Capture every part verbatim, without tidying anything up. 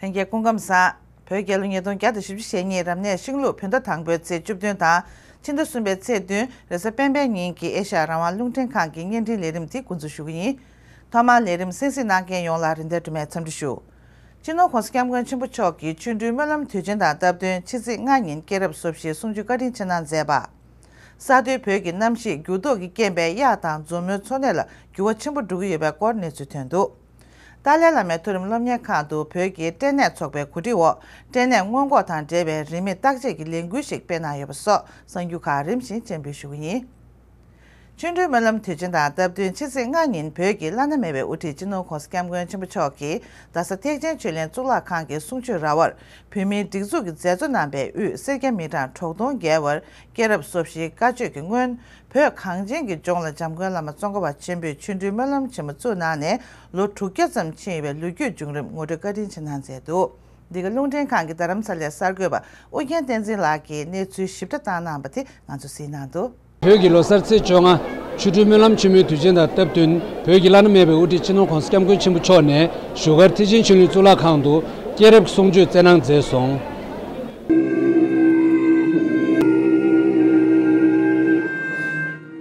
ལྷན་རྒྱས་སྐུ་ཁམས་བཟང་། བོད་རྒྱལ་ལོ་ཉིས་སྟོང་བརྒྱ་དང་བཞི་བཅུ་ཞེ་གཉིས་རབ་གནས་ཤིང་ལུག་བོད་ཟླ་དང་པོའི་ཚེས་བཅུ་བདུན་དང་ཕྱི་ཟླ་གསུམ་པའི་ཚེས་བདུན་རེས་གཟའ་སྤེན་པའི་ཉིན་གྱི་ཨེ་ཤ་ཡ་རང་དབང་རླུང་འཕྲིན་ཁང་གི་བརྙན་འཕྲིན་ལས་རིམ་འདི་འགོ་འཛུགས་ཞུ་གི་ཡིན། ཐོག་མར་ལས་རིམ་གསན་གཟིགས་གནང་མཁན་ཡོངས་ལ་རིན་ལྡན་སྒྲོལ་མས་འཚམས་འདྲི་ཞུ། སྤྱི་ནོར་༸གོང་ས་༸སྐྱབས་མགོན་ཆེན་པོ་མཆོག་གི་ཆོ་འཕྲུལ་སྨོན་ལམ་དུས་ཆེན་དང་སྟབས་བསྟུན་ཕྱི་ཚེས་ལྔ་ཉིན་སྐྱེས་རབས་སོ་བཞིའི་གསུང་ཆོས་བཀའ་དྲིན་ཆེ་གནང་མཛད་པ། གསར་གཏོད་བོད་ཀྱི་གནམ་གཤིས་འགྱུར་ལྡོག་གི་རྐྱེན་པས་གཡག་དང་མཛོ་མོའི་འཚོ་གནས་ལ་འགྱུར་བ་ཆེན་པོ་འགྲོ་གི་ཡོད་པའི་སྐོར་གནས་ཚུལ་ཐོན་འདུག་ཏཱ་ལའི་བླ་མའི་མཐོ་རིམ་སློབ་གཉེར་ཁང་དུ་བོད་ཀྱི་སྐྲན་ནད་ཚོགས་པའི་གོ་སྒྲིག་འོག་སྐྲན་ནད་སྔོན་འགོག་དང་འབྲེལ་བའི་རིན་མེད་བརྟག་དཔྱད་ཀྱི་ལས་འགུལ་ཞིག་སྤེལ་གནང་ཡོད་པ་སོགས་གསར་འགྱུར་ཁག་རིམ་བཞིན་སྤྱན་འབུལ་ཞུ་གི་ཡིན། ཆོ་འཕྲུལ་སྨོན་ལམ་དུས་ཆེན་དང་སྟབས་བསྟུན་ཕྱི་ཚེས་ལྔ་ཉིན་བོད་ཀྱི་བླ་ན་མེད་པའི་དབུ་ཁྲིད་སྤྱི་ནོར་༸གོང་ས་༸སྐྱབས་མགོན་ཆེན་པོ་མཆོག་གིས་རྡ་ས་ཐེག་ཆེན་ཆོས་གླིང་གཙུག་ལག་ཁང་གི་གསུང་ཆོས་ར་བར་བོད་མིའི་སྒྲིག་འཛུགས་ཀྱི་མཛད་གཙོ་རྣམ་པས་དབུས་སེར་སྐྱ་མི་གྲངས་དྲུག་སྟོང་བརྒལ་བར་སྐྱེས་རབས་སོ་བཞིའི་བཀའ་ཆོས་ཀྱི་སྔོན། བོད་གངས་ཅན་གྱི་ལྗོངས་ལ་འཇམ་མགོན་བླ་མ་ཙོང་ཁ་པ་ཆེན་པོས་ཆོ་འཕྲུལ་སྨོན་ལམ་ཆེན་མོ་བཙུགས་གནང་ནས་ལོ་དྲུག་བརྒྱ་ཙམ་ཕྱིན་ཡོད་པའི་ལོ་རྒྱུས་བྱུང་རིམ་ངོ་སྤྲོད་བཀའ་དྲིན་ཆེ་གནང་མཛད་འདུག་འདི་ག་རླུང་འཕྲིན་ཁང་གི་རྡ་རམ་ས་ལའི་གསར་འགོད་པ་ཨུ་རྒྱན་བསྟན་འཛིན་ལགས་ཀྱིས་གནས་ཚུལ་ཞིབ་ཕྲ་བཏང་གནང་བ་དེ་ང་ཚོ་གཟིགས་གནང་འདུག་བོད་ཀྱི་ལོ་གསར་ཚེས་བཅོ་ལྔ། ཆོ་འཕྲུལ་སྨོན་ལམ་ཆེན་མོའི་དུས་ཆེན་དང་སྟབས་བསྟུན་བོད་ཀྱི་བླ་ན་མེད་པའི་དབུ་ཁྲིད་སྤྱི་ནོར་༸གོང་ས་༸སྐྱབས་མགོན་ཆེན་པོ་མཆོག་ནས་བཞུགས་སྒར་ཐེག་ཆེན་ཆོས་གླིང་གཙུག་ལག་ཁང་དུ་སྐྱེས་རབས་གསུང་ཆོས་སྩལ་གནང་མཛད་སོང་།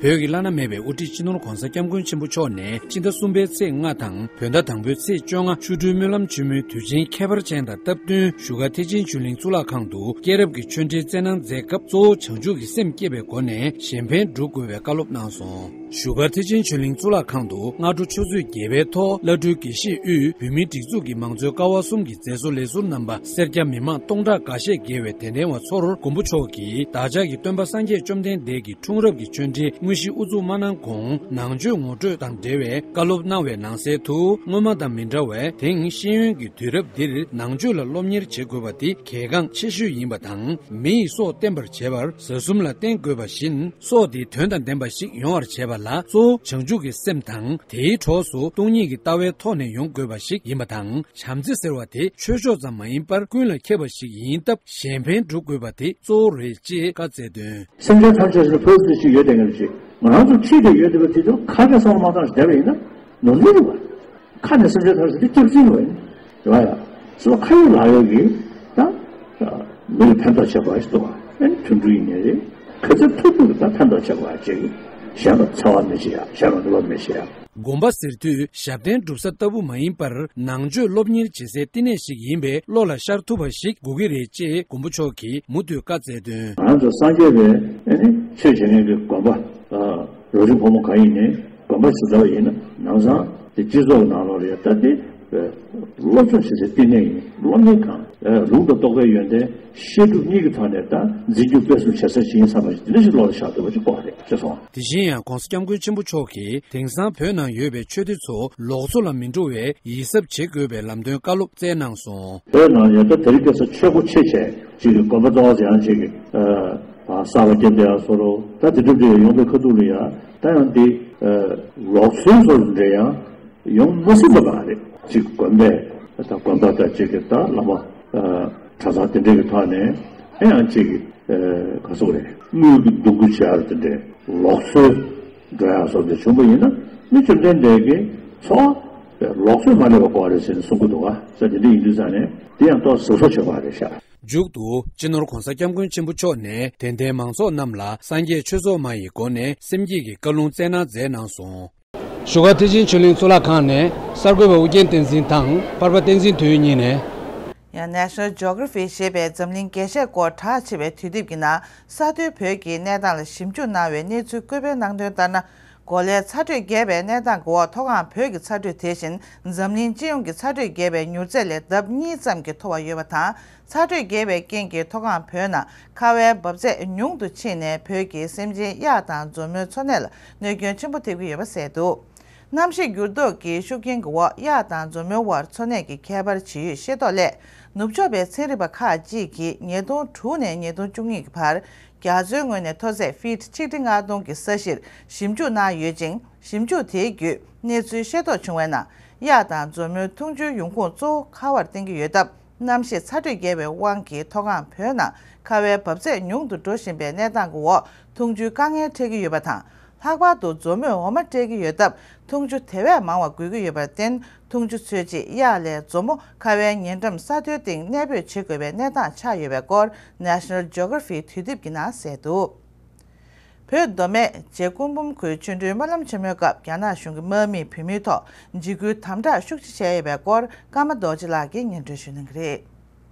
བོད་ཀྱི་བླ་ན་མེད་པའི་དབུ་ཁྲིད་སྤྱི་ནོར་༸གོང་ས་༸སྐྱབས་མགོན་ཆེན་པོ་མཆོག་ནས་ཕྱི་ཟླ་གསུམ་པའི་ཚེས་ལྔ་དང་བོད་ཟླ་དང་པོའི་ཚེས་བཅོ་ལྔ་ཆོ་འཕྲུལ་སྨོན་ལམ་ཆེན་མོའི་དུས་ཆེན་ཁྱད་པར་ཅན་དང་སྟབས་བསྟུན་བཞུགས་སྒར་ཐེག་ཆེན་ཆོས་གླིང་གཙུག་ལག་ཁང་དུ་སྐྱེས་རབས་ཀྱི་ཆོས་འབྲེལ་སྩལ་གནང་མཛད་སྐབས། གཙོ་བོ་བྱང་ཆུབ་ཀྱི་སེམས་བསྐྱེད་པའི་སྒོ་ནས་གཞན་ཕན་སྒྲུབ་དགོས་པའི་བཀའ་སློབ་གནང་སོང་། བཞུགས་སྒར་ཐེག་ཆེན་ཆོས་གླིང་གཙུག་ལག་ཁང་དུ་སྔ་དྲོ་ཆུ་ཚོད་བརྒྱད་པའི་ཐོག་བླ་སྤྲུལ་དགེ་བཤེས་དབུས་བོད་མིའི་སྒྲིག་འཛུགས་ཀྱི་མང་གཙོའི་ཀ་བ་གསུམ་གྱི་མཛད་གཙོ་ལས་ཟུར་རྣམ་པ་སེར་སྐྱ་མི་མང་སྟོང་ཕྲག་འགའ་ཤས་བརྒལ་བའི་དད་ལྡན་བ་ཚོར་མགོན་པོ་མཆོག་གིས་བདག་ཅག་གི་སྟོན་པ་སངས་རྒྱས་བཅོམ་ལྡན་འདས་ཀྱི་འཁྲུངས་རབས་ཀྱི་ཆོས་འབྲེལ་དངོས་གཞི་དབུ་འཛུགས་མ་གནང་གོང་ནང་ཆོས་ངོ་སྤྲོད་དང་འབྲེལ་བའི་བཀའ་སློབ་གནང་བའི་ནང་གསལ་དུ། སྔོན་མ་དང་མི་འདྲ་བའི་དེང་ཤེས་ཡོན་གྱི་དུས་རབས་འདིར་ནང་ཆོས་ལ་སློབ་གཉེར་བྱེད་དགོས་པ་དེ་གལ་འགངས་ཆེ་ཤོས་ཡིན་པ་དང་། མི་ཡི་སྲོག་བརྟན་པར་བྱེད་པར་ཟ་གསུམ་ལ་བརྟེན་དགོས་པ་བཞིན། སྲོག་དེ་དོན་དང་ལྡན་པ་ཞིག་ཡོང་བར་བྱེད་པ་ལ་གཙོ་བོ་བྱང་ཆུབ་ཀྱི་སེམས་དང་། དེའི་གྲོགས་སུ་སྟོང་ཉིད་ཀྱི་ལྟ་བའི་ཐོག་ནས་ཡོང་དགོས་པ་ཞིག་ཡིན་པ་དང་། བྱམས་བརྩེ་ཟེར་བ་དེ་ཆོས་ཕྱོགས་ཙམ་མ་ཡིན་པར་ཀུན་ལ་ཁྱབ་པ་ཞིག་ཡིན་སྟབས། གཞན་ཕན་སྒྲུབ་དགོས་པ་དེ་གཙོ་བོ་རེད་ཅེས་བཀའ་སྩལ་དོན། སེམས་ཅན་ཐམས་ཅད་ལ་ཕན་ཐོགས་ཅིག་ཡོད་དེ་ངེས་ཅིག་ང་རང་ཚོ་ཁྲིད་དེ་ཡོད་དེ་བ་དེ་ཚོ་ཁ་ནས་བསམ་བློ་མ་བཏང་ཞིག་བསྡད་པ་ཡིན་ན་ནོར་འཁྲུལ་རེད་བ། ཁ་ནས་སེམས་ཅན་ཐམས་ཅད་དེ་སྐྱབས་འཛིན་བ་ཡིན། རེད་བ་ཡ། སོ་ཁ་ཡོད་ལག་ཡོད་ཀྱི་ད་མི་ལ་ཕན་ཐོགས་བྱེད་དགོས་ཞིག་འདུག་བ། ཨེ་ནི་མཐུན་འགྲུལ་ཡིན་ནའི་རེད། ག་ཚོད་ཐུབ་ཐུབ་ཀྱི་ད་ཕན་ཐོགས་བྱེད་དགོས་ཅིག་གཞན་ལ་འཚེ་བ་མི་བྱེད་ཡ། གཞན་ལ་གནོད་པ་མི་བྱེད་ཡ། དགོན་པ་ཟེར་དུས་ཞབས་བརྟན་སྒྲུབ་ས་ལྟ་བུ་མ་ཡིན་པར། ནང་ཆོས་སློབ་གཉེར་བྱེད་སའི་བསྟི་གནས་ཤིག་ཡིན་པས་བློ་ལ་ཤར་ཐུབ་པ་ཞིག་དགོས་ཀྱི་རེད་ཅེས་མགོན་པོ་མཆོག་གིས་མུ་མཐུད་བཀའ་སྩལ་དོན། ང་ཚོ་སངས་རྒྱས་པའི་ཨེ་ནི་ཆོས་བྱེད་མཁན་གྱི་དགོན་པ། རོ་ཆུ་ཕོ་མོ་གང་ཡིན་ནའི་དགོན་པ་ཞིག་འཛུགས་པ་ཡིན་ན་ནང་ཚང་དེ་སྤྱི་ཚོགས་ནང་ལོགས་ལ་ཡ་ད་དེ་སློབ་སྦྱོང་བྱེད་སའི་བསྟི་གནས་ཡིན། སློབ་གཉེར་ཁང་། ལུང་དང་རྟོགས་པའི་ཡོན་ཏན་བཤད་སྒྲུབ་གཉིས་ཀྱི་ཐོག་ནས་ད་འཛིན་སྐྱོང་སྤེལ་གསུམ་བྱེད་ས་ཞིག་ཡིན་བསམ་པ་ཞིག་དེ་འདྲ་ཞིག་བློ་ལ་ཤར་ཐུབ་པ་ཅིག་དགོས་པ་རེད་ཅེས་གསུངས། དེ་བཞིན་ཡང་༸གོང་ས་༸སྐྱབས་མགོན་ཆེན་པོ་མཆོག་གིས་དེང་སང་བོད་ནང་ཡོད་པའི་ཆོས་སྡེ་ཚོ་ལོགས་སུ་ལ་མི་འགྲོ་བའི་ཡིད་གཟབ་བྱེད་དགོས་པའི་ལམ་སྟོན་བཀའ་སློབ་སྩལ་གནང་སོང་། བོད་ནང་ཡོད་ད་དེ་རིང་ཁ་སང་ཆོས་སྒོ་ཆེ་ཆེ་ཅིག་གི་དགོན་པ་གཙོ་བོ་ཅན་ཅིག་གི་གསར་པ་སྐྱེས་བསྡད་ཡ་བཟོ་འདྲ་ད་དེ་འདྲ་འདྲ་ཡོང་པའི་ཁ་ཐུག་ལ་ཡ་ད་ཡང་དེ་ལོག་འཚོའི་བཟོ་འདྲ་འདྲ་ཡང་ཡོང་མ་སྲིད་པ་གང་རེད། ཅིག་དགོན་པས་ད་དགོན་པ་དང་ཅིག་གི་ད་བླ་མ་གྲྭ་ཚང་དེ་འདྲ་གི་ཐོག་ནས་ཨེ་ཡང་ཅིག་གི་ག་ཚོད་རེད། དངུལ་གྱི་འདུ་འགོད་བྱེད་ཡ་དེ་འདྲ་ལོག་འཚོའི་འགྲོ་ཡ་བཟོ་འདྲ་བྱུང་པ་ཡིན་ན་མི་བཅོམ་ལྡན་འདས་ཀྱིས་འཚོ་བ་ལོག་འཚོ་མ་སླེབས་པ་དགོས་རེད་ཟེར་ནས་གསུང་གི་འདུག་ག་ས་དེ་འདྲ་ཡིན་དུས་ཙང་ནས་དེ་ཡང་ཏོག་གཟབ་གཟབ་བྱེད་དགོས་རེད་ཤག་མཇུག་ཏུ་སྤྱི་ནོར་༸གོང་ས་༸སྐྱབས་མགོན་ཆེན་པོ་མཆོག་ནས་དད་ལྡན་མང་ཚོགས་རྣམས་ལ་སངས་རྒྱས་ཆོས་ཚོགས་མ་ཡི་སྒོ་ནས་སེམས་བསྐྱེད་ཀྱི་བཀའ་ལུང་སྩལ་གནང་མཛད་གནང་སོང་། བཞུགས་སྒར་ཐེག་ཆེན་ཆོས་གླིང་གཙུག་ལག་ཁང་ནས་གསར་འགོད་པ་ཨུ་རྒྱན་བསྟན་འཛིན་དང་པར་པ་བསྟན་འཛིན་དོན་གཉིས་ནས། ཡང་National Geography ཞེས་པའི་འཛམ་གླིང་རྒྱས་བཤད་སྐོར་གྲགས་ཆེ་བའི་དུས་དེབ་ཀྱི་ནང་གསར་གཏོད་བོད་ཀྱི་གནས་སྟངས་ལ་ཞིབ་འཇུག་གནང་བའི་གནས་ཚུལ་བཀོད་པའི་ནང་དོན་ལྟར་ན། གོ་ལའི་ཚ་དྲོད་རྒྱས་པའི་གནས་སྟངས་ཀྱི་འོག་མཐོ་སྒང་བོད་ཀྱི་ཚ་དྲོད་དེ་བཞིན་འཛམ་གླིང་སྤྱི་ཡོངས་ཀྱི་ཚ་དྲོད་རྒྱས་པའི་མྱུར་ཚད་ལས་ལྡབ་གཉིས་ཙམ་གྱིས་མཐོ་བ་ཡོད་པ་དང་། ཚ་དྲོད་རྒྱས་པའི་རྐྱེན་གྱིས་མཐོ་སྒང་བོད་ནང་ཁ་བའི་འབབ་ཚད་ཉུང་དུ་ཕྱིན་ནས་བོད་ཀྱི་སེམས་ཅན་གཡག་དང་མཛོ་མོའི་འཚོ་གནས་ལ་གནོད་སྐྱོན་ཆེན་པོ་ཐེབས་ཀྱི་ཡོད་པ་གསལ་འདུག་གནམ་གཤིས་འགྱུར་ལྡོག་གི་ཤུགས་རྐྱེན་གྱི་འོག་གཡག་དང་མཛོ་མོའི་དབར་འཚོ་གནས་ཀྱི་ཁྱད་པར་ཇི་ཡོད་ཤེས་རྟོགས་སླད། ནུབ་ཕྱོགས་པའི་ཚན་རིག་པ་ཁག་ཅིག་གིས་ཉིས་སྟོང་དྲུག་ནས་ཉིས་སྟོང་བཅུ་གཉིས་ཀྱི་བར། རྒྱ་མཚོའི་ངོས་ནས་མཐོ་ཚད་ཕིཊ་ཆིག་ཁྲི་ལྔ་སྟོང་གི་ས་གཞིར་ཞིབ་འཇུག་གནང་ཡོད་ཅིང་། ཞིབ་འཇུག་དེའི་བརྒྱུད་གནས་ཚུལ་ཤེས་རྟོགས་བྱུང་བའི་ནང་། གཡག་དང་མཛོ་མོའི་འཐུང་ཆུའི་ཡོང་ཁུངས་གཙོ་བོ་ཁ་བར་བརྟེན་གྱི་ཡོད་སྟབས། གནམ་གཤིས་ཚ་དྲོད་རྒྱས་པའི་དབང་གིས་མཐོ་སྒང་བོད་ནང་ཁ་བའི་འབབ་ཚད་ཉུང་དུ་འགྲོ་བཞིན་པའི་གནས་སྟངས་ཀྱི་འོག་འཐུང་ཆུའི་དཀའ་ངལ་འཕྲད་ཀྱི་ཡོད་པ་དང་། ལྷག་པར་དུ་མཛོ་མོས་འོ་མ་སྤྲད་ཀྱི་ཡོད་སྟབས། འཐུང་ཆུ་དེ་བས་མང་བ་དགོས་ཀྱི་ཡོད་པར་བརྟེན། འཐུང་ཆུ་ཚོད་ཅིག་གཡག་ལས་མཛོ་མོ་ཁ་བའི་ཉེ་འགྲམ་ས་མཐོའི་སྟེང་གནས་སྤོས་བྱེད་དགོས་པའི་གནས་སྟངས་ཆགས་ཡོད་པའི་སྐོར་National Geography དུས་དེབ་ཀྱི་ནང་གསལ་འདུག་བོད་མདོ་སྨད་རྗེ་སྐུ་འབུམ་ཁུལ་ཆོ་འཕྲུལ་སྨོན་ལམ་ཆེན་མོའི་སྐབས། རྒྱ་ནག་གཞུང་གིས་དམག་མིས་བོད་མིའི་ཐོག་འཇིགས་སྐུལ་དམ་དྲག་ཤུགས་ཆེ་བྱས་ཡོད་པའི་སྐོར། ཀརྨ་རྡོ་རྗེ་ལགས་ཀྱིས་སྙན་སྒྲོན་ཞུ་གནང་གི་རེད།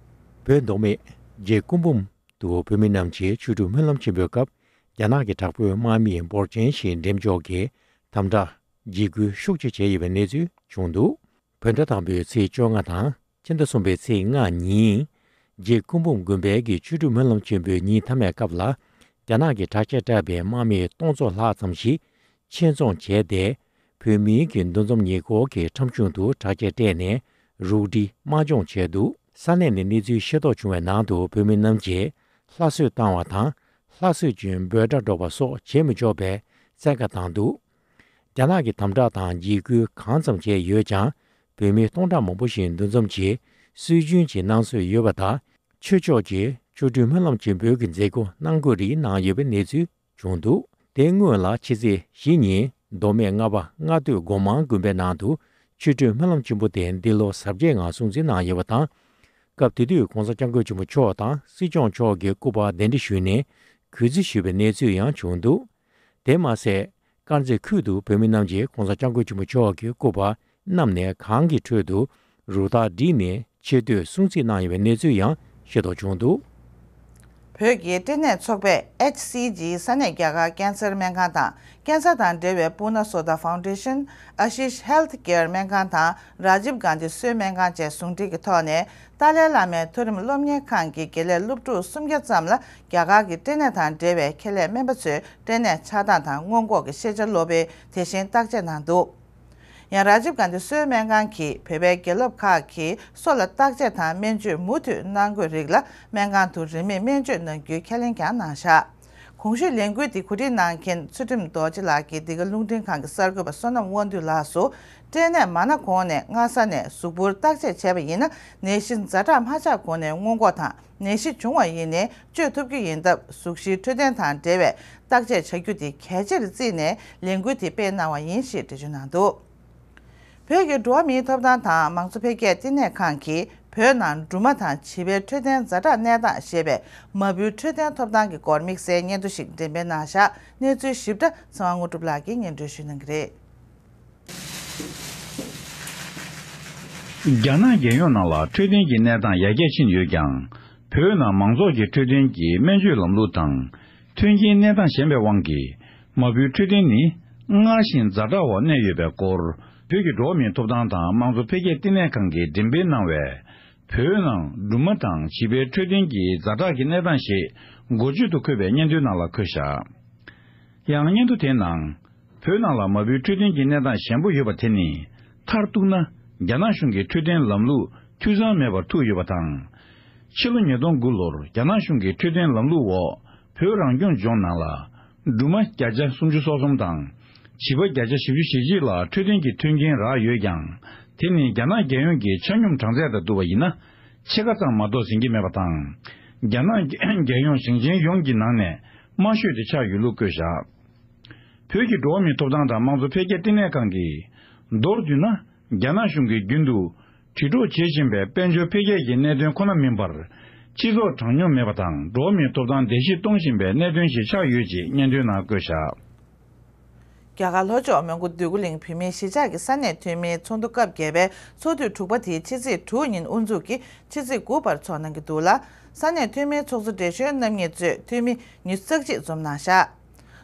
བོད་མདོ་སྨད་རྗེ་སྐུ་འབུམ་དུ་བོད་མི་རྣམས་ཀྱིས་ཆོ་འཕྲུལ་སྨོན་ལམ་ཆེན་མོའི་སྐབས། རྒྱ་ནག་གི་དྲག་པོའི་དམག་མིས་འབོར་ཆེན་ཞིག་འགྲེམས་འཇོག་གིས་དམ་དྲག་འཇིགས་སྐུལ་ཤུགས་ཆེ་བྱས་ཡོད་པའི་གནས་ཚུལ་བྱུང་འདུག་བོད་ཟླ་དང་པོའི་ཚེས་བཅོ་ལྔ་དང་། ཕྱི་ཟླ་གསུམ་པའི་ཚེས་ལྔ་ཉིན། རྗེ་སྐུ་འབུམ་དགོན་པའི་གི་ཆོ་འཕྲུལ་སྨོན་ལམ་ཆེན་མོའི་ཉིན་མཐའ་མའི་སྐབས་ལ། རྒྱ་ནག་གི་དྲག་ཆས་སྤྲས་པའི་དམག་མི་སྟོང་ཚོ་ལྷག་ཙམ་ཞིག་ཆེད་རྫོང་བྱས་ཏེ། བོད་མིའི་གི་འདུ་འཛོམས་ཉེར་མཁོ་གི་ཁྲོམ་གཞུང་དུ་དྲག་ཆས་སྤྲས་ནས་རུ་སྒྲིག་དམག་སྦྱོང་བྱས་འདུག་ས་གནས་ནས་གནས་ཚུལ་ཤེས་རྟོགས་བྱུང་བའི་ནང་དུ། བོད་མི་རྣམས་ཀྱིས་ལྷ་གསོལ་བཏང་བ་དང་། ལྷ་གསོལ་གྱི་འབོད་སྒྲ་སྒྲོག་པ་སོགས་བྱེད་མི་ཆོག་པའི་བཙན་བཀའ་བཏང་འདུག་རྒྱ་ནག་གིས་དམ་དྲག་དང་འཇིགས་སྐུལ་གང་ཙམ་བྱས་ཡོད་ཀྱང་། བོད་མི་སྟོང་ཕྲག་མང་པོ་ཞིག་འདུ་འཛོམས་ཀྱིས་སྲོལ་རྒྱུན་གྱི་གནང་སྲོལ་ཡོད་པ་དང་། ཆོས་ཕྱོགས་ཀྱི་ཆོ་འཕྲུལ་སྨོན་ལམ་ཆེན་མོའི་གི་མཛད་སྒོ་གནང་དགོས་རིགས་གནང་ཡོད་པའི་གནས་ཚུལ་བྱུང་འདུག་དེ་སྔོན་ལ་ཕྱི་ཚེས་བཞི་ཉིན་མདོ་སྨད་རྔ་པ་རྔ་སྟོད་སྒོ་མང་དགོན་པའི་ནང་དུ་ཆོ་འཕྲུལ་སྨོན་ལམ་ཆེན་པོ་དེ་འདི་ལོ་གཟབ་རྒྱས་ངང་སྲུང་བརྩི་གནང་ཡོད་པ་དང་། སྐབས་དེ་དུས་གོང་ས་སྐྱབས་མགོན་ཆེན་པོ་མཆོག་དང་སྲིད་སྐྱོང་མཆོག་གིས་སྐུ་པར་གདན་འདྲེན་ཞུས་ནས་གུས་བརྩི་ཞུས་པའི་གནས་ཚུལ་ཡང་བྱུང་འདུག་དེ་མ་ཟད། དཀར་མཛེས་ཁུལ་དུ་བོད་མི་རྣམས་ཀྱིས་གོང་ས་སྐྱབས་མགོན་ཆེན་པོ་མཆོག་གི་སྐུ་པར་བསྣམས་ནས་གངས་ཀྱི་ཁྲོད་དུ་རུ་སྟར་བསྒྲིགས་ནས་ཆེ་བསྟོད་སྲུང་བརྩི་གནང་ཡོད་པའི་གནས་ཚུལ་ཡང་ཤེས་རྟོགས་བྱུང་འདུག་བོད་ཀྱི་སྐྲན་ནད་ཚོགས་པས་ཨེཆ་སི་ཇི་ས་གནས་རྒྱ་གར་ཀན་སར་སྨན་ཁང་དང་། ཀན་སར་དང་འབྲེལ་བའི་Pune Sodha Foundation, Ashish Health Care སྨན་ཁང་དང་། རཱ་ཇིབ་གྷན་དྷི་གསོལ་སྨན་ཁང་བཅས་ཟུང་འབྲེལ་གྱི་ཐོག་ནས། ཏཱ་ལའི་བླ་མའི་མཐོ་རིམ་སློབ་གཉེར་ཁང་གི་དགེ་ལས་སློབ་ཕྲུག་སུམ་བརྒྱ་ཙམ་ལ། རྒྱ་གར་གྱི་སྐྲན་ནད་དང་འབྲེལ་བའི་ཁེ་ལས་སྨན་པ་ཚོས་སྐྲན་ནད་ཆགས་སྟངས་དང་སྔོན་འགོག་གི་ཤེས་བྱ་སློབ་དཔོན་དེ་བཞིན་བརྟག་དཔྱད་གནང་འདུག་ཡང་རཱ་ཇིབ་གྷན་དྷི་གསོལ་སྨན་ཁང་གིས་བོད་པའི་དགེ་སློབ་ཁག་གིས་སོ་ལ་བརྟག་དཔྱད་དང་སྨན་བཅོས་མུ་མཐུད་གནང་དགོས་རིགས་ལ། སྨན་ཁང་དུ་རིན་མེད་སྨན་བཅོས་གནང་རྒྱུའི་ཁས་ལེན་ཀྱང་གནང་བཞག་གོང་ཞུས་ལས་འགུལ་འདི་གོ་སྒྲིག་གནང་མཁན་ཚུལ་ཁྲིམས་རྡོ་རྗེ་ལགས་ཀྱིས། འདི་ག་རླུང་འཕྲིན་ཁང་གི་གསར་འགོད་པ་བསོད་ནམས་དབང་འདུས་ལགས་སུ། སྐྲན་ནད་མ་ན་གོང་ནས་སྔ་ས་ནས་གཟུགས་པོར་བརྟག་དཔྱད་བྱས་པ་ཡིན་ན། ནད་གཞི་ཛ་དྲག་མ་ཆགས་གོང་ནས་སྔོན་འགོག་དང་། ནད་གཞི་བྱུང་བ་ཡིན་ནའི་བཅོས་ཐུབ་རྒྱུ་ཡིན་སྟབས། གཟུགས་གཞིའི་འཕྲོད་བསྟེན་དང་འབྲེལ་བའི་བརྟག་དཔྱད་བྱ་རྒྱུ་དེ་གལ་ཆེར་བརྩིས་ནས་ལས་འགུལ་དེ་སྤེལ་གནང་བ་ཡིན་ཞེས་འགྲེལ་བརྗོད་གནང་འདུག་བོད་ཀྱི་འགྲོ་བ་མིའི་ཐོབ་ཐང་དང་མང་གཙོ་འཕེལ་རྒྱས་བསྟི་གནས་ཁང་གིས་བོད་ནང་སྦྲུམ་མ་དང་བྱིས་པའི་འཕྲོད་བསྟེན་ཛ་དྲག་གནས་སྟངས་ཞེས་པའི་མ་བུའི་འཕྲོད་བསྟེན་ཐོབ་ཐང་གི་སྐོར་དམིགས་བསལ་སྙན་ཐོ་ཞིག་འགྲེམས་སྤེལ་གནང་བཞག་གནས་ཚུལ་ཞིབ་ཕྲ་ཚེ་དབང་དངོས་གྲུབ་ལགས་ཀྱིས་སྙན་སྒྲོན་ཞུ་གནང་གི་རེད། རྒྱ་ནག་རྒྱལ་ཡོངས་ནང་ལ་འཕྲོད་བསྟེན་གྱི་གནས་སྟངས་ཡར་རྒྱས་ཕྱིན་ཡོད་ཀྱང་། བོད་ནང་མང་ཚོགས་ཀྱི་འཕྲོད་བསྟེན་གྱི་སྨན་བཅོས་ལམ་ལུགས་དང་། མཐུན་རྐྱེན་གནས་སྟངས་ཞན་པའི་དབང་གིས། མ་བུའི་འཕྲོད་བསྟེན་ནི་སྔར་བཞིན་ཛ་དྲག་འོག་གནས་ཡོད་པའི་སྐོར། བོད་ཀྱི་འགྲོ་བ་མིའི་ཐོབ་ཐང་དང་དམངས་གཙོ་འཕེལ་རྒྱས་བསྟི་གནས་ཁང་གིས་འགྲེམས་སྤེལ་གནང་བའི། བོད་ནང་སྦྲུམ་མ་དང་བྱིས་པའི་འཕྲོད་བསྟེན་གྱི་ཛ་དྲག་གི་གནས་སྟངས་ཞེས་འགོ་བརྗོད་དུ་འཁོད་པའི་སྙན་ཐོའི་ནང་ལ་འཁོད་བཞག་ཡང་སྙན་ཐོ་དེའི་ནང་། བོད་ནང་ལ་མ་བུའི་འཕྲོད་བསྟེན་གྱི་གནས་སྟངས་ཞན་པོ་ཡོད་པ་དེ་ནི། མཐར་གཏུགས་ན། རྒྱ་ནག་གཞུང་གི་འཕྲོད་བསྟེན་ལམ་ལུགས་འཐུས་ཚང་མེད་པར་ཐུག་ཡོད་པ་དང་། ཕྱི་ལོ་ཉིས་སྟོང་དགུ་ལོར་རྒྱ་ནག་གཞུང་གི་འཕྲོད་བསྟེན་ལམ་ལུགས་འོག་བོད་རང་སྐྱོང་ལྗོངས་ནང་ལ། སྦྲུམ་མ་བརྒྱ་ཆ་སུམ་ཅུ་སོ་གསུམ་དང་། བྱིས་པ་བརྒྱ་ཆ་བཞི་བཅུ་ཞེ་གཅིག་ལ་འཕྲོད་བསྟེན་གྱི་མཐུན་རྐྱེན་རག་ཡོད་ཀྱང་། དེ་ནི་རྒྱ་ནག་རྒྱལ་ཡོངས་ཀྱི་ཆ་སྙོམས་གྲངས་ཚད་དང་བསྡུར་བ་ཡིན་ན། ཕྱེད་ཀ་ཙམ་མ་གཏོགས་ཟིན་གྱི་མེད་པ་དང་། རྒྱ་ནག་རྒྱལ་ཡོངས་ཞིང་ཆེན་ཡོངས་ཀྱི་ནང་ནས་དམའ་ཤོས་དེ་ཆགས་ཡོད་ལུགས་བཀོད་བཞག་བོད་ཀྱི་འགྲོ་བ་མིའི་ཐོབ་ཐང་དང་དམངས་གཙོ་འཕེལ་རྒྱས་བསྟི་གནས་ཁང་གིས། མདོར་བསྡུས་ན། རྒྱ་ནག་གཞུང་གིས་རྒྱུན་དུ་དྲིལ་སྒྲོག་བྱེད་བཞིན་པའི་དཔལ་འབྱོར་འཕེལ་རྒྱས་ཀྱི་གནད་དོན་ཁོ་ན་མིན་པར། སྤྱི་ཚོགས་དྲང་སྙོམས་མེད་པ་དང་འགྲོ་བ་མིའི་ཐོབ་ཐང་བརྡལ་བཤིག་གཏོང་བཞིན་པའི་གནད་དོན་ཞིག་ཆགས་ཡོད་ཅེས་སྙན་ཐོའི་ནང་བཀོད་བཞག་རྒྱ་གར་ལྷོ་ཕྱོགས་མོན་གྷོ་འདོད་རྒུ་གླིང་བོད་མིའི་གཞིས་ཆགས་ཀྱི་ས་གནས་འཐུས་མིའི་ཚོགས་འདུ་སྐབས་བརྒྱད་པའི་ཚོགས་དུས་དྲུག་པ་དེ་ཕྱི་ཚེས་དྲུག་ཉིན་དབུ་འཛུགས་ཀྱིས་ཕྱི་ཚེས་དགུ་བར་འཚོགས་གནང་གི་འདུག་ལ། ས་གནས་འཐུས་མིའི་ཚོགས་གཙོ་བགྲེས་གཞོན་རྣམ་གཉིས་གཙོས་འཐུས་མི་ཉི་ཤུ་རྩ་གཅིག་འཛོམས་གནང་བཞག་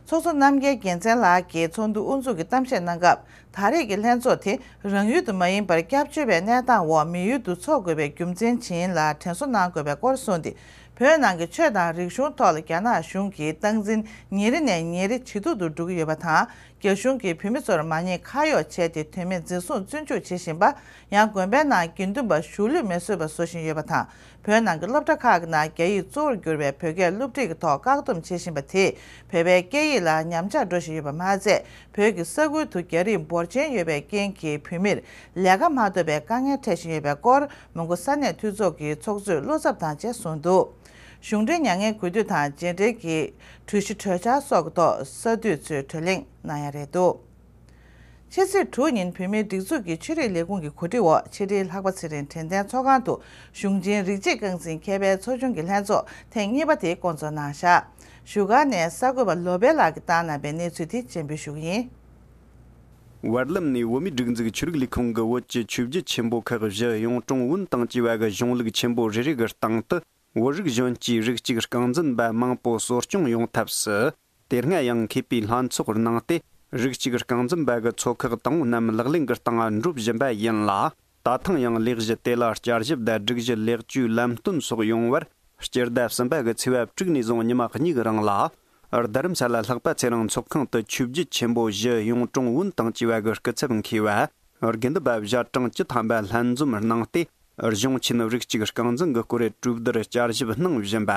ཚོགས་གཙོ་རྣམ་རྒྱལ་རྒྱལ་མཚན་ལགས་ཀྱིས་ཚོགས་འདུ་དབུ་འཛུགས་ཀྱི་གཏམ་བཤད་གནང་སྐབས། ད་རེས་ཀྱི་ལྷན་ཚོགས་དེ་རང་ཡུལ་དུ་མ་ཡིན་པར་སྐྱབས་བཅོལ་བའི་གནས་སྟངས་འོག་མི་ཡུལ་དུ་འཚོགས་དགོས་པའི་རྒྱུ་མཚན་ཇི་ཡིན་ལ་དྲན་གསོ་གནང་དགོས་པའི་སྐོར་གསུངས་ཏེ། བོད་ནང་གི་ཆོས་དང་རིག་གཞུང་ཐོག་ལ་རྒྱ་ནག་གཞུང་གིས་སྟངས་འཛིན་ཉིན་རེ་ནས་ཉིན་རེ་ཇེ་སྡུག་ཏུ་འགྲོ་གི་ཡོད་པ་དང་། རྒྱ་གཞུང་གིས་བོད་མི་ཚོར་མ་ཉེས་ཁ་གཡོགས་བྱས་ཏེ་དོན་མེད་འཛིན་བཟུང་བཙོན་འཇུག་བྱེད་བཞིན་པ། ཡང་དགོན་པའི་ནང་དགེ་འདུན་པ་གཞུང་ལུགས་མེད་བཟོས་པ་བཟོ་བཞིན་ཡོད་པ་དང་། བོད་ནང་གི་སློབ་གྲྭ་ཁག་གི་ནང་རྒྱ་ཡིག་གཙོ་བོར་གྱུར་པའི་བོད་སྐད་སློབ་ཁྲིད་ཀྱི་ཐོག་བཀག་སྡོམ་བྱེད་བཞིན་པ་དེས་བོད་པའི་སྐད་ཡིག་ལ་ཉམས་ཆག་འགྲོ་བཞིན་ཡོད་པ་མ་ཟད། བོད་ཀྱི་ས་ཁུལ་དུ་རྒྱ་རིགས་འབོར་ཆེན་ཡོད་པའི་རྐྱེན་གྱིས་བོད་མིར་ལས་ཀ་མ་ཐོབ་པའི་དཀའ་ངལ་འཕྲད་བཞིན་ཡོད་པའི་སྐོར་མོན་གྷོ་ས་གནས་འཐུས་ཚོགས་ཀྱི་ཚོགས་གཙོས་བློ་འཚབ་དང་བཅས་གསུངས་འདུག་གཞུང་འབྲེལ་མྱ་ངན་གུས་འདུད་དང་རྗེས་འབྲེལ་གྱི་གྲོས་གཞི་གྲོས་འཆར་སོགས་ཀྱི་ཐོག་གསར་འདུས་ཚོས་གྲོས་གླེང་གནང་ཡ་རེད་འདུག་ཕྱི་ཚེས་དྲུག་ཉིན་བོད་མིའི་སྒྲིག་འཛུགས་ཀྱི་ཆོས་རིག་ལས་ཁུངས་ཀྱི་གོ་སྒྲིག་འོག་ཕྱི་དྲིལ་ལྷག་པ་ཚེ་རིང་དྲན་རྟེན་ཚོགས་ཁང་དུ་གཞུང་ཆེན་རིག་བྱེད་རྐང་འཛིན་མཁས་པའི་ཚོགས་ཆུང་གི་ལྷན་ཚོགས་ཐེངས་གཉིས་པ་དེ་བསྐོང་ཚོགས་གནང་བཞག་བཞུགས་སྒར་ནས་གསར་འགོད་པ་ལོ་པཎ་ལགས་ཀྱིས་བཏང་གནང་པའི་གནས་ཚུལ་དེ་སྤྱན་འབུལ་ཞུ་གི་ཡིན། བར་ལམ་ནས་བོད་མིའི་སྒྲིག་འཛུགས་ཆོས་རིག་ལས་ཁུངས་ཀྱི་བོད་ཀྱི་ཆོས་བརྒྱུད་ཆེན་པོ་ཁག་བཞི་གཡུང་དྲུང་བོན་དང་བཅས་པ་གི་གཞུང་ལུགས་ཆེན་པོ་རེ་རེ་གི་སྟེང་དུ། བོད་རིགས་གཞོན་སྐྱེས་རིགས་གཅིག་རྐང་འཛིན་པ་མང་པོ་གསོ་སྐྱོང་ཡོང་ཐབས་སུ། དེ་སྔ་ཡང་མཁས་པའི་ལྷན་ཚོགས་གནང་སྟེ། རིགས་གཅིག་རྐང་འཛིན་པ་གི་ཚོགས་ཁག་དང་པོ་རྣམས་ལག་ལེན་གྱི་སྟེང་འགྲུབ་བཞིན་པ་ཡིན་ལ། ད་ཐེངས་ཡང་ལས་གཞི་དེ་ལ་བསྐྱར་ཞིབ་དང་སྒྲིག་གཞི་ལེགས་བཅོས་ལམ་སྟོན་སོགས་ཡོང་བར། སྤྱི་ཟླ་གསུམ་པ་གི་ཚེས་པ་དྲུག་ནས་བཟུང་ཉི་མ་གཉིས་ཀྱི་རིང་ལ། རྡ་རམ་ས་ལ་ལྷག་པ་ཚེ་རིང་ཚོགས་ཁང་དུ་ཆོས་བརྒྱུད་ཆེན་པོ་བཞི་གཡུང་དྲུང་བོན་དང་བཅས་པ་གི་སྐུ་ཚབ་མཁས་པ། དགེ་འདུན་པ་བརྒྱ་གྲངས་བཅུ་ཐམ་པ་ལྷན་འཛོམས་གནང་སྟེ། གཞུང་ཆེན་རིགས་གཅིག་རྐང་འཛིན་གྱི་སྐོར་གྲོས་བསྡུར་བསྐྱར་ཞིབ་གནང་བཞིན་པ།